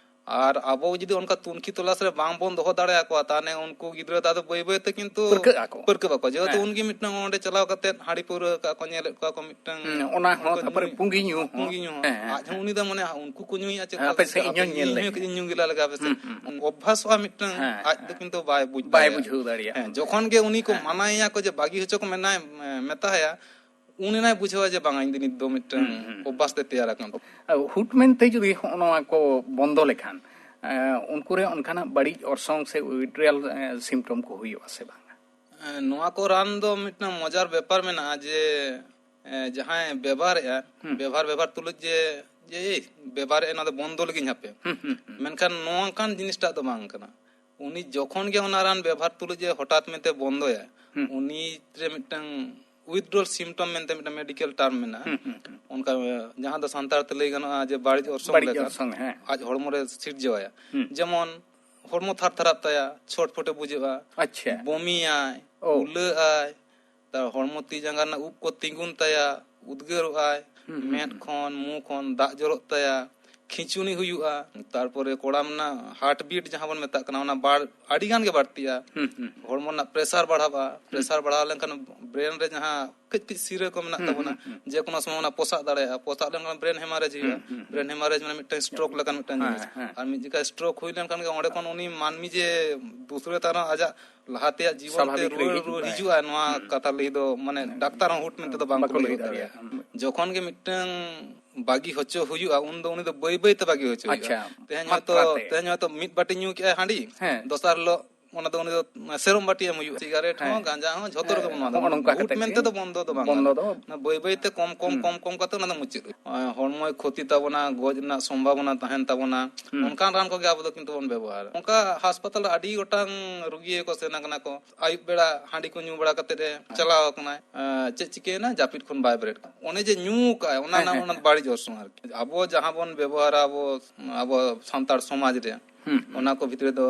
ᱟᱨ ᱟᱵᱚ ᱡᱩᱫᱤ ᱚᱱᱠᱟ ᱛᱩᱱᱠᱷᱤ ᱛᱚᱞᱟᱥ ᱨᱮ ᱵᱟᱝ ᱵᱚᱱ ᱫᱚᱦᱚ ᱫᱟᱲᱮᱭᱟᱠᱚᱣᱟ, ᱛᱟᱦᱚᱞᱮ ᱩᱱᱠᱩ ᱜᱤᱫᱽᱨᱟᱹ ᱫᱚ ᱟᱫᱚ ᱵᱟᱹᱭ ᱵᱟᱹᱭ ᱛᱮ ᱠᱤᱱᱛᱩ ᱯᱟᱹᱨᱠᱟᱹᱜ ᱟᱠᱚ᱾ ᱯᱟᱹᱨᱠᱟᱹᱜ ᱟᱠᱚ᱾ ᱡᱮᱦᱮᱛᱩ ᱦᱮᱸ᱾ ᱩᱱᱤ ᱜᱮ ᱢᱤᱫᱴᱟᱝ ᱚᱸᱰᱮ ᱪᱟᱞᱟᱣ ᱠᱟᱛᱮ ᱦᱟᱺᱰᱤ ᱯᱟᱹᱣᱨᱟᱹ ᱟᱠᱟᱫ ᱠᱚ, ᱧᱮᱞᱮᱫ ᱠᱚᱣᱟ ᱠᱚ ᱢᱤᱫᱴᱟᱝ ᱦᱩᱸ, ᱚᱱᱟ ᱦᱚᱸ, ᱚᱱᱠᱟ ᱛᱟᱨᱯᱚᱨᱮ ᱧᱩ, ᱯᱩᱸᱜᱤ ᱧᱩ ᱦᱚᱸ᱾ ᱯᱩᱸᱜᱤ ᱧᱩ ᱦᱚᱸ᱾ ᱦᱮᱸ, ᱟᱡ ᱦᱚᱸ ᱦᱮᱸ᱾ ᱩᱱᱤ ᱫᱚ ᱢᱚᱱᱮ, ᱩᱱᱠᱩ ᱠᱚ ᱧᱩᱭᱮᱫᱼᱟ, ᱪᱮᱫ ᱦᱟᱯᱮ ᱠᱷᱟᱹᱛᱤᱨ ᱥᱮ ᱛᱮ ᱤᱧ ᱦᱚᱸᱧ ᱟᱯᱮ ᱧᱮᱞ ᱤᱧ ᱦᱚᱸ ᱞᱮᱜᱮ᱾ ᱠᱟᱹᱴᱤᱡ ᱤᱧ ᱧᱩ ᱜᱮᱞᱟ ᱞᱮᱜᱟ ᱦᱟᱯᱮ ᱥᱮ᱾ ᱦᱩᱸ, ᱦᱩᱸ, ᱦᱩᱸ᱾ ᱚᱵᱵᱷᱟᱥᱚᱜᱼᱟ ᱢᱤᱫᱴᱟᱝ, ᱦᱮᱸ, ᱟᱡ ᱫᱚ ᱦᱮᱸ᱾ ᱠᱤᱱᱛᱩ ᱵᱟᱭ ᱵᱩᱡᱽ ᱵᱟᱭ ᱫᱟᱲᱮᱭᱟᱜᱼᱟ᱾ ᱵᱩᱡᱷᱟᱹᱣ ᱫᱟᱲᱮᱭᱟᱜᱼᱟ᱾ ᱦᱮᱸ, ᱡᱚᱠᱷᱚᱱ ᱜᱮ ᱩᱱᱤ ᱠᱚ ᱦᱮᱸ᱾ ᱢᱟᱱᱟᱭᱮᱭᱟ ᱠᱚ ᱡᱮ ᱵᱟᱹᱜᱤ ᱦᱚᱪᱚ ᱠᱚ ᱢᱮᱱᱟᱭ, ᱢᱮᱛᱟᱭᱟ, ᱩᱱᱤ ᱱᱟᱭ ᱵᱩᱡᱷᱟᱹᱣᱟ ᱡᱮ ᱵᱟᱝᱟ, ᱤᱧ ᱫᱚ ᱱᱤᱛ ᱫᱚ ᱢᱤᱫᱴᱟᱝ ᱦᱩᱸ, ᱦᱩᱸ᱾ ᱚᱵᱵᱷᱟᱥ ᱛᱮ ᱛᱮᱭᱟᱨ ᱟᱠᱟᱱ ᱛᱟᱵᱚᱱᱟ᱾ ᱦᱩᱴ ᱢᱮᱱᱛᱮ ᱡᱩᱫᱤ ᱦᱚᱸᱜᱼᱚ ᱱᱚᱣᱟ ᱠᱚ ᱵᱚᱱᱫᱚ ᱞᱮᱠᱷᱟᱱ, ᱮᱸ, ᱩᱱᱠᱩ ᱨᱮ ᱚᱱᱠᱟᱱᱟᱜ ᱵᱟᱹᱲᱤᱡ ᱚᱨᱥᱚᱝ ᱥᱮ withdrawal, ᱮᱸ, symptom ᱠᱚ ᱦᱩᱭᱩᱜᱼᱟ ᱥᱮ ᱵᱟᱝᱟ? ᱮᱸ, ᱱᱚᱣᱟ ᱠᱚ ᱨᱟᱱ ᱫᱚ ᱢᱤᱫᱴᱟᱝ ᱢᱚᱡᱟᱨ ᱵᱮᱯᱟᱨ ᱢᱮᱱᱟᱜᱼᱟ ᱡᱮ, ᱮᱸ, ᱡᱟᱦᱟᱸᱭ ᱵᱮᱵᱚᱦᱟᱨᱮᱫᱼᱟ, ᱦᱩᱸ᱾ ᱵᱮᱵᱚᱦᱟᱨ, ᱵᱮᱵᱚᱦᱟᱨ ᱛᱩᱞᱩᱡ ᱡᱮ, ᱡᱮ, "ᱮᱭ, ᱵᱮᱵᱚᱦᱟᱨᱮᱫᱼᱟ, ᱱᱚᱣᱟ ᱫᱚ ᱵᱚᱱᱫᱚ ᱞᱟᱹᱜᱤᱫ ᱤᱧ ᱦᱟᱯᱮ᱾" ᱦᱩᱸ, ᱦᱩᱸ, ᱦᱩᱸ᱾ ᱢᱮᱱᱠᱷᱟᱱ ᱱᱚᱝᱠᱟᱱ ᱡᱤᱱᱤᱥᱴᱟᱜ ᱫᱚ ᱵᱟᱝ ᱠᱟᱱᱟ᱾ ᱩᱱᱤ ᱡᱚᱠᱷᱚᱱ ᱜᱮ ᱚᱱᱟ ᱨᱟᱱ ᱵᱮᱵᱚᱦᱟᱨ ᱛᱩᱞᱩᱡ ᱮ ᱦᱚᱴᱟᱛ ᱢᱮᱱᱛᱮ ᱵᱚᱱᱫᱚᱭᱟ, ᱦᱩᱸ᱾ ᱩᱱᱤ ᱨᱮ ᱢᱤᱫᱴᱟᱝ withdrawal symptom ᱢᱮᱱᱛᱮ ᱢᱤᱫᱴᱟᱝ medical term ᱢᱮᱱᱟᱜᱼᱟ᱾ ᱦᱩᱸ, ᱦᱩᱸ, ᱦᱩᱸ᱾ ᱚᱱᱠᱟ, ᱡᱟᱦᱟᱸ ᱫᱚ ᱥᱟᱱᱛᱟᱲ ᱛᱮ ᱞᱟᱹᱭ ᱜᱟᱱᱚᱜᱼᱟ ᱡᱮ ᱵᱟᱹᱲᱤᱡ ᱚᱨᱥᱚᱝ ᱵᱟᱹᱲᱤᱡ ᱞᱮᱠᱟ ᱚᱨᱥᱚᱝ, ᱦᱮᱸ᱾ ᱟᱡ ᱦᱚᱲᱢᱚ ᱨᱮ ᱥᱤᱨᱡᱟᱹᱣᱟᱭᱟ᱾ ᱦᱩᱸ᱾ ᱡᱮᱢᱚᱱ ᱦᱚᱲᱢᱚ ᱛᱷᱟᱨ ᱛᱷᱟᱨᱟᱜ ᱛᱟᱭᱟ, ᱪᱷᱚᱴ ᱯᱷᱚᱴᱮ ᱵᱩᱡᱷᱟᱹᱜᱼᱟ, ᱟᱪᱪᱷᱟ᱾ ᱵᱚᱢᱤᱭᱟᱭ, ᱳ᱾ ᱩᱞᱟᱹᱜ ᱟᱭ, ᱛᱟᱨ ᱦᱚᱲᱢᱚ ᱛᱤ ᱡᱟᱸᱜᱟ ᱨᱮᱱᱟᱜ ᱩᱵ ᱠᱚ ᱛᱤᱸᱜᱩᱱ ᱛᱟᱭᱟ, ᱩᱫᱽᱜᱟᱹᱨᱚᱜᱼᱟᱭ, ᱦᱩᱸ, ᱦᱩᱸ, ᱢᱮᱫ ᱦᱩᱸ᱾ ᱠᱷᱚᱱ, ᱢᱩ ᱠᱷᱚᱱ ᱫᱟᱜ ᱡᱚᱨᱚᱜ ᱛᱟᱭᱟ, ᱠᱷᱤᱪᱩᱱᱤ ᱦᱩᱭᱩᱜᱼᱟ, ᱛᱟᱨᱯᱚᱨᱮ ᱠᱚᱲᱟᱢ ᱨᱮᱱᱟᱜ heart beat ᱡᱟᱦᱟᱸ ᱵᱚᱱ ᱢᱮᱛᱟᱜ ᱠᱟᱱᱟ, ᱚᱱᱟ ᱵᱟᱲ-, ᱟᱹᱰᱤ ᱜᱟᱱ ᱜᱮ ᱵᱟᱹᱲᱛᱤᱜᱼᱟ᱾ ᱦᱩᱸ, ᱦᱩᱸ᱾ ᱦᱚᱲᱢᱚ ᱨᱮᱱᱟᱜ pressure ᱵᱟᱲᱦᱟᱜᱼᱟ᱾ ᱦᱩᱸ᱾ Pressure ᱵᱟᱲᱦᱟᱣ ᱞᱮᱱᱠᱷᱟᱱ brain ᱨᱮ ᱡᱟᱦᱟᱸ ᱠᱟᱹᱡ ᱠᱟᱹᱡ ᱥᱤᱨᱟᱹ ᱠᱚ ᱢᱮᱱᱟᱜ ᱦᱩᱸ, ᱛᱟᱵᱚᱱᱟ, ᱦᱩᱸ, ᱦᱩᱸ᱾ ᱡᱮ ᱠᱳᱱᱳ ᱥᱚᱢᱚᱭ ᱚᱱᱟ ᱯᱚᱥᱟᱜ ᱫᱟᱲᱮᱭᱟᱜᱼᱟ᱾ ᱯᱚᱥᱟᱜ ᱞᱮᱱᱠᱷᱟᱱ brain hemorrhage ᱦᱩᱭᱩᱜᱼᱟ᱾ ᱦᱩᱸ, ᱦᱩᱸ, ᱦᱩᱸ᱾ Brain hemorrhage ᱢᱟᱱᱮ ᱢᱤᱫᱴᱟᱝ stroke ᱞᱮᱠᱟᱱ ᱢᱤᱫᱴᱟᱝ ᱦᱮᱸ, ᱡᱤᱱᱤᱥ᱾ ᱦᱮᱸ᱾ ᱟᱨ ᱢᱤᱫ ᱡᱚᱠᱷᱟᱡ stroke ᱦᱩᱭ ᱞᱮᱱᱠᱷᱟᱱ ᱜᱮ, ᱚᱸᱰᱮ ᱠᱷᱚᱱ ᱩᱱᱤ ᱢᱟᱹᱱᱢᱤ ᱡᱮ ᱫᱩᱥᱨᱟᱹ ᱛᱟᱨᱟ ᱟᱡᱟᱜ ᱞᱟᱦᱟ ᱛᱮᱭᱟᱜ ᱡᱤᱵᱚᱱ ᱛᱮ ᱥᱟᱵᱷᱟᱵᱤᱠ ᱨᱮ ᱨᱩᱣᱟᱹᱲ, ᱦᱤᱡᱩᱜ ᱨᱩᱣᱟᱹᱲ ᱟᱭ᱾ ᱦᱤᱡᱩᱜᱼᱟ, ᱱᱚᱣᱟ ᱦᱩᱸ᱾ ᱠᱟᱛᱷᱟ ᱞᱟᱹᱭ ᱫᱚ ᱢᱟᱱᱮ ᱦᱩᱸ᱾ ᱰᱟᱠᱛᱟᱨ ᱦᱚᱸ ᱦᱩᱴ ᱢᱮᱱᱛᱮ ᱫᱚ ᱵᱟᱝ ᱵᱟᱠᱚ ᱠᱚ ᱞᱟᱹᱭ ᱞᱟᱹᱭ ᱜᱚᱫ ᱫᱟᱲᱮᱭᱟᱜᱼᱟ᱾ ᱫᱟᱲᱮᱭᱟᱜᱼᱟ᱾ ᱦᱩᱸ᱾ ᱡᱚᱠᱷᱚᱱ ᱜᱮ ᱢᱤᱫᱴᱟᱝ ᱵᱟᱹᱜᱤ ᱦᱚᱪᱚ ᱦᱩᱭᱩᱜᱼᱟ, ᱩᱱᱫᱚ ᱩᱱᱤ ᱫᱚ ᱵᱟᱹᱭ ᱵᱟᱹᱭ ᱛᱮ ᱵᱟᱹᱜᱤ ᱦᱚᱪᱚ ᱦᱩᱭᱩᱜᱼᱟ᱾ ᱟᱪᱪᱷᱟ᱾ ᱛᱮᱦᱮᱧ ᱦᱚᱭᱛᱚ, ᱢᱟᱛᱨᱟ ᱛᱮ᱾ ᱛᱮᱦᱮᱧ ᱦᱚᱭᱛᱚ ᱢᱤᱫ ᱵᱟᱹᱴᱤ ᱧᱩ ᱠᱮᱜᱼᱟᱭ ᱦᱟᱺᱰᱤ, ᱦᱮᱸ᱾ ᱫᱚᱥᱟᱨ ᱦᱤᱞᱳᱜ ᱚᱱᱟ ᱫᱚ ᱩᱱᱤ ᱫᱚ ᱥᱮᱨᱚᱢ ᱵᱟᱹᱴᱤ ᱮᱢ ᱦᱩᱭᱩᱜᱼᱟ᱾ ᱥᱤᱜᱟᱨᱮᱴ ᱦᱚᱸ, ᱦᱮᱸ᱾ ᱜᱟᱸᱡᱟ ᱦᱚᱸ, ᱡᱷᱚᱛᱚ ᱦᱮᱸ, ᱨᱮᱜᱮ ᱵᱚᱱ ᱮᱢᱟ ᱫᱟ᱾ ᱦᱚᱸᱜᱼᱚ ᱱᱚᱝᱠᱟ ᱦᱩᱴ ᱠᱟᱛᱮ ᱢᱮᱱᱛᱮ ᱜᱮ ᱫᱚ ᱵᱚᱱᱫᱚ ᱫᱚ ᱵᱟᱝ ᱵᱚᱱᱫᱚ ᱜᱟᱱᱚᱜᱼᱟ᱾ ᱫᱚ ᱚᱱᱟ ᱵᱟᱹᱭ ᱵᱟᱹᱭ ᱛᱮ ᱠᱚᱢ ᱠᱚᱢ ᱦᱩᱸ᱾ ᱠᱚᱢ ᱠᱚᱢ ᱠᱟᱛᱮ ᱚᱱᱟ ᱫᱚ ᱢᱩᱪᱟᱹᱫ ᱦᱩᱭᱩᱜᱼᱟ᱾ ᱦᱚᱲᱢᱚᱭ ᱠᱷᱚᱛᱤ ᱛᱟᱵᱚᱱᱟ, ᱜᱚᱡ ᱨᱮᱱᱟᱜ ᱥᱚᱢᱵᱷᱟᱵᱚᱱᱟ ᱛᱟᱦᱮᱱ ᱛᱟᱵᱚᱱᱟ᱾ ᱦᱩᱸ᱾ ᱚᱱᱠᱟᱱ ᱨᱟᱱ ᱠᱚᱜᱮ ᱟᱵᱚ ᱫᱚ ᱠᱤᱱᱛᱩ ᱵᱚᱱ ᱵᱮᱵᱚᱦᱟᱨᱟ᱾ ᱚᱱᱠᱟ ᱦᱟᱥᱯᱟᱛᱟᱞ ᱨᱮ ᱟᱹᱰᱤ ᱜᱚᱴᱟᱝ ᱨᱩᱜᱤ ᱠᱚ ᱥᱮᱱ ᱟᱠᱟᱱᱟ ᱠᱚ, ᱟᱹᱭᱩᱵ ᱵᱮᱲᱟ ᱦᱟᱺᱰᱤ ᱠᱚ ᱧᱩ ᱵᱟᱲᱟ ᱠᱟᱛᱮ ᱮ ᱦᱮᱸ᱾ ᱪᱟᱞᱟᱣ ᱟᱠᱟᱱᱟᱭ᱾ ᱮᱸ, ᱪᱮᱫ ᱪᱤᱠᱟᱹᱭᱮᱱᱟ? ᱡᱟᱹᱯᱤᱫ ᱠᱷᱚᱱ ᱵᱟᱭ ᱵᱮᱨᱮᱫ ᱠᱟᱱᱟ᱾ ᱚᱱᱮ ᱡᱮ ᱧᱩ ᱠᱟᱜᱼᱟᱭ, ᱚᱱᱟ ᱦᱮᱸ, ᱨᱮᱱᱟᱜ ᱦᱮᱸ, ᱚᱱᱟ ᱦᱮᱸ᱾ ᱵᱟᱹᱲᱤᱡ ᱚᱨᱥᱚᱝ ᱟᱨᱠᱤ᱾ ᱟᱵᱚ ᱡᱟᱦᱟᱸ ᱵᱚᱱ ᱵᱮᱵᱚᱦᱟᱨᱟ ᱟᱵᱚ, ᱟᱵᱚ ᱥᱟᱱᱛᱟᱲ ᱥᱚᱢᱟᱡᱽ ᱨᱮ, ᱦᱩᱸ, ᱦᱩᱸ᱾ ᱚᱱᱟ ᱠᱚ ᱵᱷᱤᱛᱨᱤ ᱫᱚ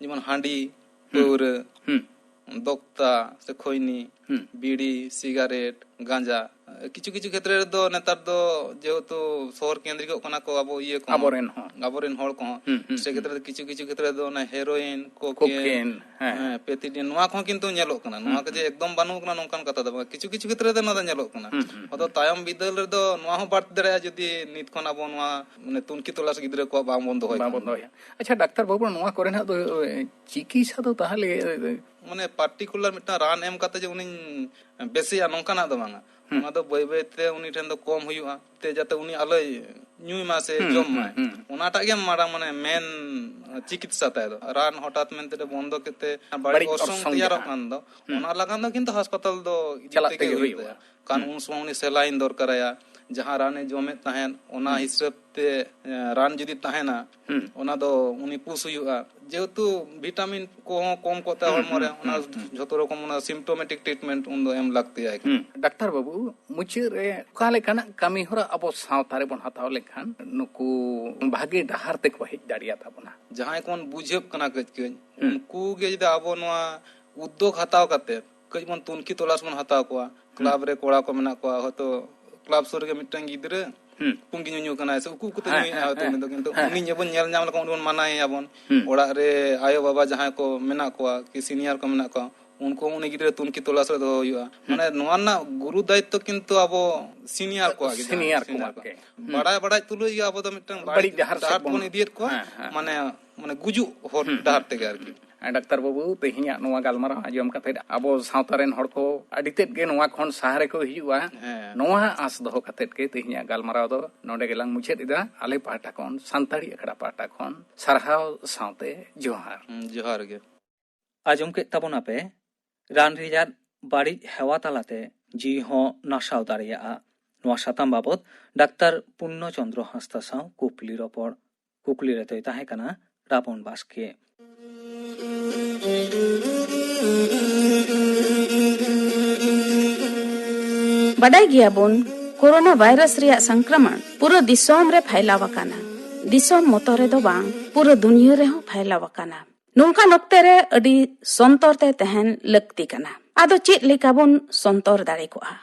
ᱡᱮᱢᱚᱱ ᱦᱟᱺᱰᱤ, ᱦᱩᱸ᱾ ᱯᱟᱹᱣᱨᱟᱹ, ᱦᱩᱸ᱾ ᱫᱚᱠᱛᱟ ᱥᱮ ᱠᱷᱚᱭᱱᱤ, ᱦᱩᱸ᱾ ᱵᱤᱲᱤ, ᱥᱤᱜᱟᱨᱮᱴ, ᱜᱟᱸᱡᱟ, ᱠᱤᱪᱷᱩ ᱠᱤᱪᱷᱩ ᱠᱷᱮᱛᱨᱮ ᱨᱮᱫᱚ ᱱᱮᱛᱟᱨ ᱫᱚ ᱡᱮᱦᱮᱛᱩ ᱥᱚᱦᱚᱨ ᱠᱮᱱᱫᱨᱤᱠᱚᱜ ᱠᱟᱱᱟ ᱠᱚ ᱟᱵᱚ ᱤᱭᱟᱹ ᱠᱚᱦᱚᱸ, ᱟᱵᱚᱨᱮᱱ ᱦᱚᱸ᱾ ᱟᱵᱚᱨᱮᱱ ᱦᱚᱲ ᱠᱚᱦᱚᱸ, ᱦᱩᱸ, ᱦᱩᱸ, ᱥᱮ ᱦᱩᱸ᱾ ᱠᱷᱮᱛᱨᱮ ᱫᱚ ᱠᱤᱪᱷᱩ ᱠᱤᱪᱷᱩ ᱠᱷᱮᱛᱨᱮ ᱫᱚ ᱚᱱᱟ ᱦᱮᱨᱳᱭᱤᱱ, ᱠᱳᱠᱮᱱ, ᱠᱳᱠᱮᱱ, ᱦᱮᱸ᱾ ᱦᱮᱸ, ᱯᱮᱛᱤᱰᱤᱱ, ᱱᱚᱣᱟ ᱠᱚᱦᱚᱸ ᱠᱤᱱᱛᱩ ᱧᱮᱞᱚᱜ ᱠᱟᱱᱟ᱾ ᱦᱩᱸ, ᱱᱚᱣᱟ ᱠᱚ ᱡᱮ ᱦᱩᱸ᱾ ᱮᱠᱫᱚᱢ ᱵᱟᱹᱱᱩᱜ ᱠᱟᱱᱟ ᱱᱚᱝᱠᱟᱱ ᱠᱟᱛᱷᱟ ᱫᱚ ᱵᱟᱝ, ᱠᱤᱪᱷᱩ ᱠᱤᱪᱷᱩ ᱠᱷᱮᱛᱨᱮ ᱫᱚ ᱱᱚᱣᱟ ᱫᱚ ᱧᱮᱞᱚᱜ ᱠᱟᱱᱟ᱾ ᱦᱩᱸ, ᱦᱩᱸ, ᱟᱫᱚ ᱦᱩᱸ᱾ ᱛᱟᱭᱚᱢ ᱵᱤᱫᱟᱹᱞ ᱨᱮᱫᱚ ᱱᱚᱣᱟ ᱦᱚᱸ ᱵᱟᱹᱲᱛᱤ ᱫᱟᱲᱮᱭᱟᱜᱼᱟ ᱡᱩᱫᱤ ᱱᱤᱛ ᱠᱷᱚᱱ ᱟᱵᱚ ᱱᱚᱣᱟ, ᱢᱟᱱᱮ, ᱛᱩᱱᱠᱷᱤ ᱛᱚᱞᱟᱥ ᱜᱤᱫᱽᱨᱟᱹ ᱠᱚᱣᱟᱜ ᱵᱟᱝ ᱵᱚᱱ ᱫᱚᱦᱚᱭ ᱵᱟᱝ ᱠᱷᱟᱱ᱾ ᱵᱚᱱ ᱫᱚᱦᱚᱭᱟ᱾ ᱟᱪᱪᱷᱟ, ᱰᱟᱠᱛᱟᱨ ᱵᱟᱹᱵᱩ, ᱱᱚᱣᱟ ᱠᱚᱨᱮᱱᱟᱜ ᱫᱚ, ᱮ, ᱪᱤᱠᱤᱛᱥᱟ ᱫᱚ ᱛᱟᱦᱚᱞᱮ, ᱮ, ᱢᱟᱱᱮ, particular ᱢᱤᱫᱴᱟᱝ ᱨᱟᱱ ᱮᱢ ᱠᱟᱛᱮ ᱡᱮ ᱩᱱᱤᱧ ᱵᱮᱥᱮᱭᱟ, ᱱᱚᱝᱠᱟᱱᱟᱜ ᱫᱚ ᱵᱟᱝᱟ᱾ ᱦᱩᱸ᱾ ᱚᱱᱟ ᱫᱚ ᱵᱟᱹᱭ ᱵᱟᱹᱭ ᱛᱮ ᱩᱱᱤ ᱴᱷᱮᱱ ᱫᱚ ᱠᱚᱢ ᱦᱩᱭᱩᱜᱼᱟ, ᱛᱮ ᱡᱟᱛᱮ ᱩᱱᱤ ᱟᱞᱚᱭ ᱧᱩᱭ ᱢᱟ ᱥᱮ ᱦᱩᱸ, ᱡᱚᱢ ᱦᱩᱸ, ᱢᱟᱭ᱾ ᱦᱩᱸ᱾ ᱚᱱᱟᱴᱟᱜ ᱜᱮ ᱢᱟᱨᱟᱝ, ᱢᱟᱱᱮ, ᱢᱮᱱ ᱪᱤᱠᱤᱛᱥᱟ ᱛᱟᱭ ᱫᱚ᱾ ᱨᱟᱱ ᱦᱚᱴᱟᱛ ᱢᱮᱱᱛᱮ ᱵᱚᱱᱫᱚ ᱠᱟᱛᱮ ᱵᱟᱹᱲᱤᱡ ᱵᱟᱹᱲᱤᱡ ᱚᱨᱥᱚᱝ ᱚᱨᱥᱚᱝ ᱛᱮᱭᱟᱨᱚᱜ ᱡᱟᱦᱟᱸ᱾ ᱠᱟᱱ ᱫᱚ, ᱦᱩᱸ᱾ ᱚᱱᱟ ᱞᱟᱜᱟᱱ ᱫᱚ ᱠᱤᱱᱛᱩ ᱦᱟᱥᱯᱟᱛᱟᱞ ᱫᱚ ᱤᱫᱤ ᱪᱟᱞᱟᱜ ᱛᱮᱜᱮ ᱛᱮᱜᱮ ᱦᱩᱭᱩᱜᱼᱟ᱾ ᱦᱩᱭᱩᱜᱼᱟ᱾ ᱠᱟᱨᱚᱱ ᱦᱩᱸ᱾ ᱩᱱ ᱥᱚᱢᱚᱭ ᱩᱱᱤ saline ᱫᱚᱨᱠᱟᱨᱟᱭᱟ, ᱡᱟᱦᱟᱸ ᱨᱟᱱᱮ ᱡᱚᱢᱮᱫ ᱛᱟᱦᱮᱸᱫ, ᱚᱱᱟ ᱦᱩᱸ᱾ ᱦᱤᱥᱟᱹᱵ ᱛᱮ, ᱮ, ᱨᱟᱱ ᱡᱩᱫᱤ ᱛᱟᱦᱮᱱᱟ, ᱦᱩᱸ᱾ ᱚᱱᱟ ᱫᱚ ᱩᱱᱤ push ᱦᱩᱭᱩᱜᱼᱟ᱾ ᱡᱮᱦᱮᱛᱩ vitamin ᱠᱚᱦᱚᱸ ᱠᱚᱢ ᱠᱚᱜ ᱛᱟᱭᱟ ᱦᱩᱸ, ᱦᱚᱲᱢᱚ ᱨᱮ, ᱦᱩᱸ, ᱚᱱᱟ ᱦᱩᱸ, ᱦᱩᱸ᱾ ᱡᱷᱚᱛᱚ ᱨᱚᱠᱚᱢ ᱚᱱᱟ symptomatic treatment ᱩᱱ ᱫᱚ ᱮᱢ ᱞᱟᱹᱠᱛᱤᱭᱟᱭ ᱠᱟᱱᱟ᱾ ᱦᱩᱸ᱾ ᱰᱟᱠᱛᱟᱨ ᱵᱟᱹᱵᱩ, ᱢᱩᱪᱟᱹᱫ ᱨᱮ ᱚᱠᱟ ᱞᱮᱠᱟᱱᱟᱜ ᱠᱟᱹᱢᱤ ᱦᱚᱨᱟ ᱟᱵᱚ ᱥᱟᱶᱛᱟ ᱨᱮᱵᱚᱱ ᱦᱟᱛᱟᱣ ᱞᱮᱠᱷᱟᱱ ᱱᱩᱠᱩ ᱵᱷᱟᱜᱮ ᱰᱟᱦᱟᱨ ᱛᱮᱠᱚ ᱦᱮᱡ ᱫᱟᱲᱮᱭᱟ ᱛᱟᱵᱚᱱᱟ? ᱡᱟᱦᱟᱸᱭ ᱠᱚᱵᱚᱱ ᱵᱩᱡᱷᱟᱹᱜ ᱠᱟᱱᱟ ᱠᱟᱹᱡ ᱠᱟᱹᱡ, ᱦᱩᱸ᱾ ᱩᱱᱠᱩ ᱜᱮ ᱡᱩᱫᱤ ᱟᱵᱚ ᱱᱚᱣᱟ ᱩᱫᱽᱫᱳᱜᱽ ᱦᱟᱛᱟᱣ ᱠᱟᱛᱮ ᱠᱟᱹᱡ ᱵᱚᱱ ᱛᱩᱱᱠᱷᱤ ᱛᱚᱞᱟᱥ ᱵᱚᱱ ᱦᱟᱛᱟᱣ ᱠᱚᱣᱟ᱾ ᱦᱩᱸ᱾ Club ᱨᱮ ᱠᱚᱲᱟ ᱠᱚ ᱢᱮᱱᱟᱜ ᱠᱚᱣᱟ, ᱦᱚᱭᱛᱳ ᱠᱞᱟᱵᱽ ᱥᱩᱨ ᱨᱮᱜᱮ ᱢᱤᱫᱴᱟᱝ ᱜᱤᱫᱽᱨᱟᱹ ᱦᱩᱸ᱾ ᱯᱩᱸᱜᱤ ᱧᱩᱧᱩ ᱠᱟᱱᱟᱭ ᱥᱮ ᱩᱠᱩ ᱩᱠᱩᱛᱮ ᱦᱮᱸ, ᱧᱩᱭᱮᱫᱼᱟ ᱦᱮᱸ, ᱦᱚᱭᱛᱳ ᱦᱮᱸ᱾ ᱩᱱᱤ ᱫᱚ, ᱠᱤᱱᱛᱩ ᱦᱮᱸ᱾ ᱩᱱᱤ ᱧᱮᱵᱚᱱ ᱧᱮᱞ ᱧᱟᱢ ᱞᱮᱠᱷᱟᱱ ᱩᱱᱤ ᱵᱚᱱ ᱢᱟᱱᱟᱭᱮᱭᱟ ᱵᱚᱱ᱾ ᱦᱩᱸ᱾ ᱚᱲᱟᱜ ᱨᱮ ᱟᱭᱳ ᱵᱟᱵᱟ ᱡᱟᱦᱟᱸᱭ ᱠᱚ ᱢᱮᱱᱟᱜ ᱠᱚᱣᱟ ᱠᱤ ᱥᱤᱱᱤᱭᱟᱨ ᱠᱚ ᱢᱮᱱᱟᱜ ᱠᱚᱣᱟ, ᱩᱱᱠᱩ ᱩᱱᱤ ᱜᱤᱫᱽᱨᱟᱹ ᱛᱩᱱᱠᱷᱤ ᱛᱚᱞᱟᱥ ᱨᱮ ᱫᱚᱦᱚ ᱦᱩᱭᱩᱜᱼᱟ᱾ ᱦᱩᱸ᱾ ᱢᱟᱱᱮ ᱱᱚᱣᱟ ᱨᱮᱱᱟᱜ ᱜᱩᱨᱩ ᱫᱟᱭᱤᱛᱛᱚ ᱠᱤᱱᱛᱩ ᱟᱵᱚ ᱥᱤᱱᱤᱭᱟᱨ ᱠᱚᱣᱟᱜ ᱜᱮ ᱡᱟᱦᱟᱸ ᱥᱤᱱᱤᱭᱟᱨ ᱥᱤᱱᱤᱭᱟᱨ ᱠᱚᱣᱟᱜ ᱠᱚᱣᱟᱜ᱾ ᱜᱮ᱾ ᱦᱩᱸ᱾ ᱵᱟᱲᱟᱭ ᱵᱟᱲᱟᱭ ᱛᱩᱞᱩᱡ ᱜᱮ ᱟᱵᱚ ᱫᱚ ᱢᱤᱫᱴᱟᱝ ᱵᱟᱹᱲᱤᱡ ᱵᱟᱹᱲᱤᱡ ᱰᱟᱦᱟᱨ ᱥᱮᱫ ᱰᱟᱦᱟᱨ ᱵᱚᱱ ᱵᱚᱱ ᱤᱫᱤᱭᱮᱫ ᱠᱚᱣᱟ᱾ ᱦᱮᱸ, ᱦᱮᱸ, ᱢᱟᱱᱮ, ᱦᱮᱸ᱾ ᱢᱟᱱᱮ ᱜᱩᱡᱩᱜ ᱦᱚᱨ ᱦᱩᱸ, ᱰᱟᱦᱟᱨ ᱦᱩᱸ, ᱛᱮᱜᱮ ᱦᱩᱸ, ᱟᱨᱠᱤ᱾ ᱦᱩᱸ᱾ ᱦᱮᱸ, ᱰᱟᱠᱛᱟᱨ ᱵᱟᱹᱵᱩ, ᱛᱮᱦᱮᱧᱟᱜ ᱱᱚᱣᱟ ᱜᱟᱞᱢᱟᱨᱟᱣ ᱟᱸᱡᱚᱢ ᱠᱟᱛᱮ ᱟᱵᱚ ᱥᱟᱶᱛᱟ ᱨᱮᱱ ᱦᱚᱲ ᱠᱚ ᱟᱹᱰᱤ ᱛᱮᱫ ᱜᱮ ᱱᱚᱣᱟ ᱠᱷᱚᱱ ᱥᱟᱦᱟ ᱨᱮᱠᱚ ᱦᱤᱡᱩᱜᱼᱟ᱾ ᱦᱮᱸ᱾ ᱱᱚᱣᱟ ᱟᱸᱥ ᱫᱚᱦᱚ ᱠᱟᱛᱮ ᱜᱮ ᱛᱮᱦᱮᱧᱟᱜ ᱜᱟᱞᱢᱟᱨᱟᱣ ᱫᱚ ᱱᱚᱰᱮ ᱜᱮᱞᱟᱝ ᱢᱩᱪᱟᱹᱫ ᱮᱫᱟ᱾ ᱟᱞᱮ ᱯᱟᱦᱴᱟ ᱠᱷᱚᱱ, ᱥᱟᱱᱛᱟᱲᱤ ᱟᱠᱷᱲᱟ ᱯᱟᱦᱴᱟ ᱠᱷᱚᱱ ᱥᱟᱨᱦᱟᱣ ᱥᱟᱶᱛᱮ ᱡᱚᱦᱟᱨ᱾ ᱦᱩᱸ, ᱡᱚᱦᱟᱨ ᱜᱮ᱾ ᱟᱸᱡᱚᱢ ᱠᱮᱫ ᱛᱟᱵᱚᱱᱟᱯᱮ ᱨᱟᱱ ᱨᱮᱭᱟᱜ ᱵᱟᱹᱲᱤᱡ ᱦᱮᱣᱟ ᱛᱟᱞᱟᱛᱮ ᱡᱤᱣᱤ ᱦᱚᱸ ᱱᱟᱥᱟᱣ ᱫᱟᱲᱮᱭᱟᱜᱼᱟ᱾ ᱱᱚᱣᱟ ᱥᱟᱛᱟᱢ ᱵᱟᱵᱚᱛ ᱰᱟᱠᱛᱟᱨ ᱯᱩᱨᱱᱚ ᱪᱚᱸᱫᱽᱨᱚ ᱦᱟᱸᱥᱫᱟ ᱥᱟᱶ ᱠᱩᱠᱞᱤ ᱨᱚᱯᱚᱲ᱾ ᱠᱩᱠᱞᱤ ᱨᱮᱫᱚᱭ ᱛᱟᱦᱮᱸ ᱠᱟᱱᱟ ᱨᱟᱵᱚᱱ ᱵᱟᱥᱠᱮ᱾ ᱵᱟᱰᱟᱭ ᱜᱮᱭᱟᱵᱚᱱ, ᱠᱳᱨᱳᱱᱟ ᱵᱷᱟᱭᱨᱟᱥ ᱨᱮᱭᱟᱜ ᱥᱚᱝᱠᱨᱚᱢᱚᱱ ᱯᱩᱨᱟᱹ ᱫᱤᱥᱚᱢ ᱨᱮ ᱯᱷᱟᱭᱞᱟᱣ ᱟᱠᱟᱱᱟ᱾ ᱫᱤᱥᱚᱢ ᱢᱚᱛᱚ ᱨᱮᱫᱚ ᱵᱟᱝ, ᱯᱩᱨᱟᱹ ᱫᱩᱱᱤᱭᱟᱹ ᱨᱮᱦᱚᱸ ᱯᱷᱟᱭᱞᱟᱣ ᱟᱠᱟᱱᱟ᱾ ᱱᱚᱝᱠᱟᱱ ᱚᱠᱛᱮ ᱨᱮ ᱟᱹᱰᱤ ᱥᱚᱱᱛᱚᱨ ᱛᱮ ᱛᱟᱦᱮᱱ ᱞᱟᱹᱠᱛᱤ ᱠᱟᱱᱟ᱾ ᱟᱫᱚ ᱪᱮᱫ ᱞᱮᱠᱟ ᱵᱚᱱ ᱥᱚᱱᱛᱚᱨ ᱫᱟᱲᱮ ᱠᱚᱜᱼᱟ?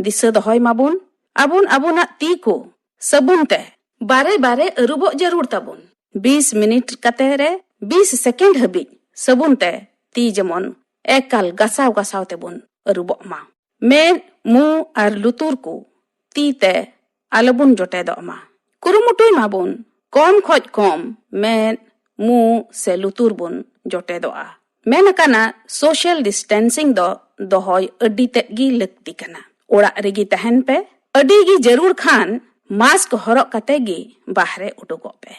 ᱫᱤᱥᱟᱹ ᱫᱚᱦᱚᱭ ᱢᱟᱵᱚᱱ, ᱟᱵᱚᱱ ᱟᱵᱚᱱᱟᱜ ᱛᱤ ᱠᱚ ᱥᱟᱵᱚᱱ ᱛᱮ ᱵᱟᱨᱮ ᱵᱟᱨᱮ ᱟᱹᱨᱩᱵᱚᱜ ᱡᱟᱹᱨᱩᱲ ᱛᱟᱵᱚᱱ᱾ ᱵᱤᱥ ᱢᱤᱱᱤᱴ ᱠᱟᱛᱮ ᱨᱮ ᱵᱤᱥ ᱥᱮᱠᱮᱱᱰ ᱦᱟᱹᱵᱤᱡ ᱥᱟᱵᱚᱱ ᱛᱮ ᱛᱤ ᱡᱮᱢᱚᱱ ᱮᱠᱟᱞ ᱜᱟᱥᱟᱣ ᱜᱟᱥᱟᱣ ᱛᱮᱵᱚᱱ ᱟᱹᱨᱩᱵᱚᱜ ᱢᱟ᱾ ᱢᱮᱫ, ᱢᱩ ᱟᱨ ᱞᱩᱛᱩᱨ ᱠᱚ ᱛᱤ ᱛᱮ ᱟᱞᱚᱵᱚᱱ ᱡᱚᱴᱮᱫᱚᱜ ᱢᱟ᱾ ᱠᱩᱨᱩᱢᱩᱴᱩᱭ ᱢᱟᱵᱚᱱ ᱠᱚᱢ ᱠᱷᱚᱡ ᱠᱚᱢ ᱢᱮᱫ, ᱢᱩ ᱥᱮ ᱞᱩᱛᱩᱨ ᱵᱚᱱ ᱡᱚᱴᱮᱫᱚᱜᱼᱟ᱾ ᱢᱮᱱ ᱟᱠᱟᱱᱟ, social distancing ᱫᱚ ᱫᱚᱦᱚᱭ ᱟᱹᱰᱤ ᱛᱮᱫ ᱜᱮ ᱞᱟᱹᱠᱛᱤ ᱠᱟᱱᱟ᱾ ᱚᱲᱟᱜ ᱨᱮᱜᱮ ᱛᱟᱦᱮᱱ ᱯᱮ᱾ ᱟᱹᱰᱤ ᱜᱮ ᱡᱟᱹᱨᱩᱲ ᱠᱷᱟᱱ ᱢᱟᱥᱠ ᱦᱚᱨᱚᱜ ᱠᱟᱛᱮ ᱜᱮ ᱵᱟᱦᱨᱮ ᱩᱰᱩᱠᱚᱜ ᱯᱮ᱾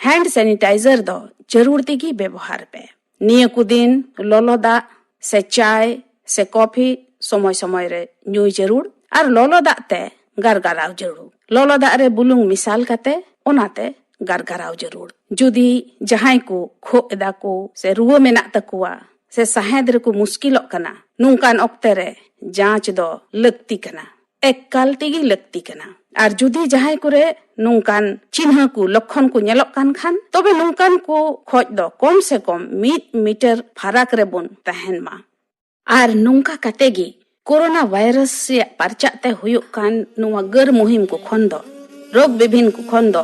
ᱦᱮᱱᱰ ᱥᱮᱱᱤᱴᱟᱭᱡᱟᱨ ᱫᱚ ᱡᱟᱹᱨᱩᱲ ᱛᱮᱜᱮ ᱵᱮᱵᱚᱦᱟᱨ ᱯᱮ᱾ ᱱᱤᱭᱟᱹ ᱠᱚ ᱫᱤᱱ ᱞᱚᱞᱚ ᱫᱟᱜ ᱥᱮ ᱪᱟᱭ ᱥᱮ ᱠᱚᱯᱷᱤ ᱥᱚᱢᱚᱭ ᱥᱚᱢᱚᱭ ᱨᱮ ᱧᱩᱭ ᱡᱟᱹᱨᱩᱲ ᱟᱨ ᱞᱚᱞᱚ ᱫᱟᱜ ᱛᱮ ᱜᱟᱨᱜᱟᱨᱟᱣ ᱡᱟᱹᱨᱩᱲ᱾ ᱞᱚᱞᱚ ᱫᱟᱜ ᱨᱮ ᱵᱩᱞᱩᱝ ᱢᱮᱥᱟᱞ ᱠᱟᱛᱮ ᱚᱱᱟᱛᱮ ᱜᱟᱨᱜᱟᱨᱟᱣ ᱡᱟᱹᱨᱩᱲ᱾ ᱡᱩᱫᱤ ᱡᱟᱦᱟᱸᱭ ᱠᱚ ᱠᱷᱳᱜ ᱮᱫᱟ ᱠᱚ ᱥᱮ ᱨᱩᱣᱟᱹ ᱢᱮᱱᱟᱜ ᱛᱟᱠᱚᱣᱟ ᱥᱮ ᱥᱟᱦᱮᱸᱫ ᱨᱮᱠᱚ ᱢᱩᱥᱠᱤᱞᱚᱜ ᱠᱟᱱᱟ, ᱱᱚᱝᱠᱟᱱ ᱚᱠᱛᱮ ᱨᱮ ᱡᱟᱸᱪ ᱫᱚ ᱞᱟᱹᱠᱛᱤ ᱠᱟᱱᱟ᱾ ᱮᱠᱟᱞ ᱛᱮᱜᱮ ᱞᱟᱹᱠᱛᱤ ᱠᱟᱱᱟ᱾ ᱟᱨ ᱡᱩᱫᱤ ᱡᱟᱦᱟᱸᱭ ᱠᱚᱨᱮ ᱱᱚᱝᱠᱟᱱ ᱪᱤᱱᱦᱟᱹ ᱠᱚ, ᱞᱚᱠᱠᱷᱚᱱ ᱠᱚ ᱧᱮᱞᱚᱜ ᱠᱟᱱ ᱠᱷᱟᱱ, ᱛᱚᱵᱮ ᱱᱚᱝᱠᱟᱱ ᱠᱚ ᱠᱷᱚᱡ ᱫᱚ ᱠᱚᱢ ᱥᱮ ᱠᱚᱢ ᱢᱤᱫ ᱢᱤᱴᱟᱨ ᱯᱷᱟᱨᱟᱠ ᱨᱮᱵᱚᱱ ᱛᱟᱦᱮᱱ ᱢᱟ᱾ ᱟᱨ ᱱᱚᱝᱠᱟ ᱠᱟᱛᱮ ᱜᱮ ᱠᱳᱨᱳᱱᱟ ᱵᱷᱟᱭᱨᱟᱥ ᱨᱮᱭᱟᱜ ᱯᱟᱨᱪᱟᱜ ᱛᱮ ᱦᱩᱭᱩᱜ ᱠᱟᱱ ᱱᱚᱣᱟ ᱜᱟᱹᱨ ᱢᱩᱦᱤᱢ ᱠᱚ ᱠᱷᱚᱱ ᱫᱚ, ᱨᱳᱜᱽ ᱵᱤᱵᱷᱤᱱ ᱠᱚ ᱠᱷᱚᱱ ᱫᱚ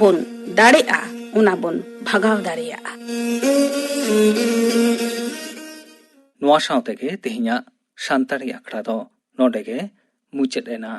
ᱵᱚᱱ ᱫᱟᱲᱮᱜᱼᱟ, ᱚᱱᱟ ᱵᱚᱱ ᱵᱷᱟᱜᱟᱣ ᱫᱟᱲᱮᱭᱟᱜᱼᱟ᱾ ᱱᱚᱣᱟ ᱥᱟᱶ ᱛᱮᱜᱮ ᱛᱮᱦᱮᱧᱟᱜ ᱥᱟᱱᱛᱟᱲᱤ ᱟᱠᱷᱲᱟ ᱫᱚ ᱱᱚᱰᱮ ᱜᱮ ᱢᱩᱪᱟᱹᱫ ᱮᱱᱟ᱾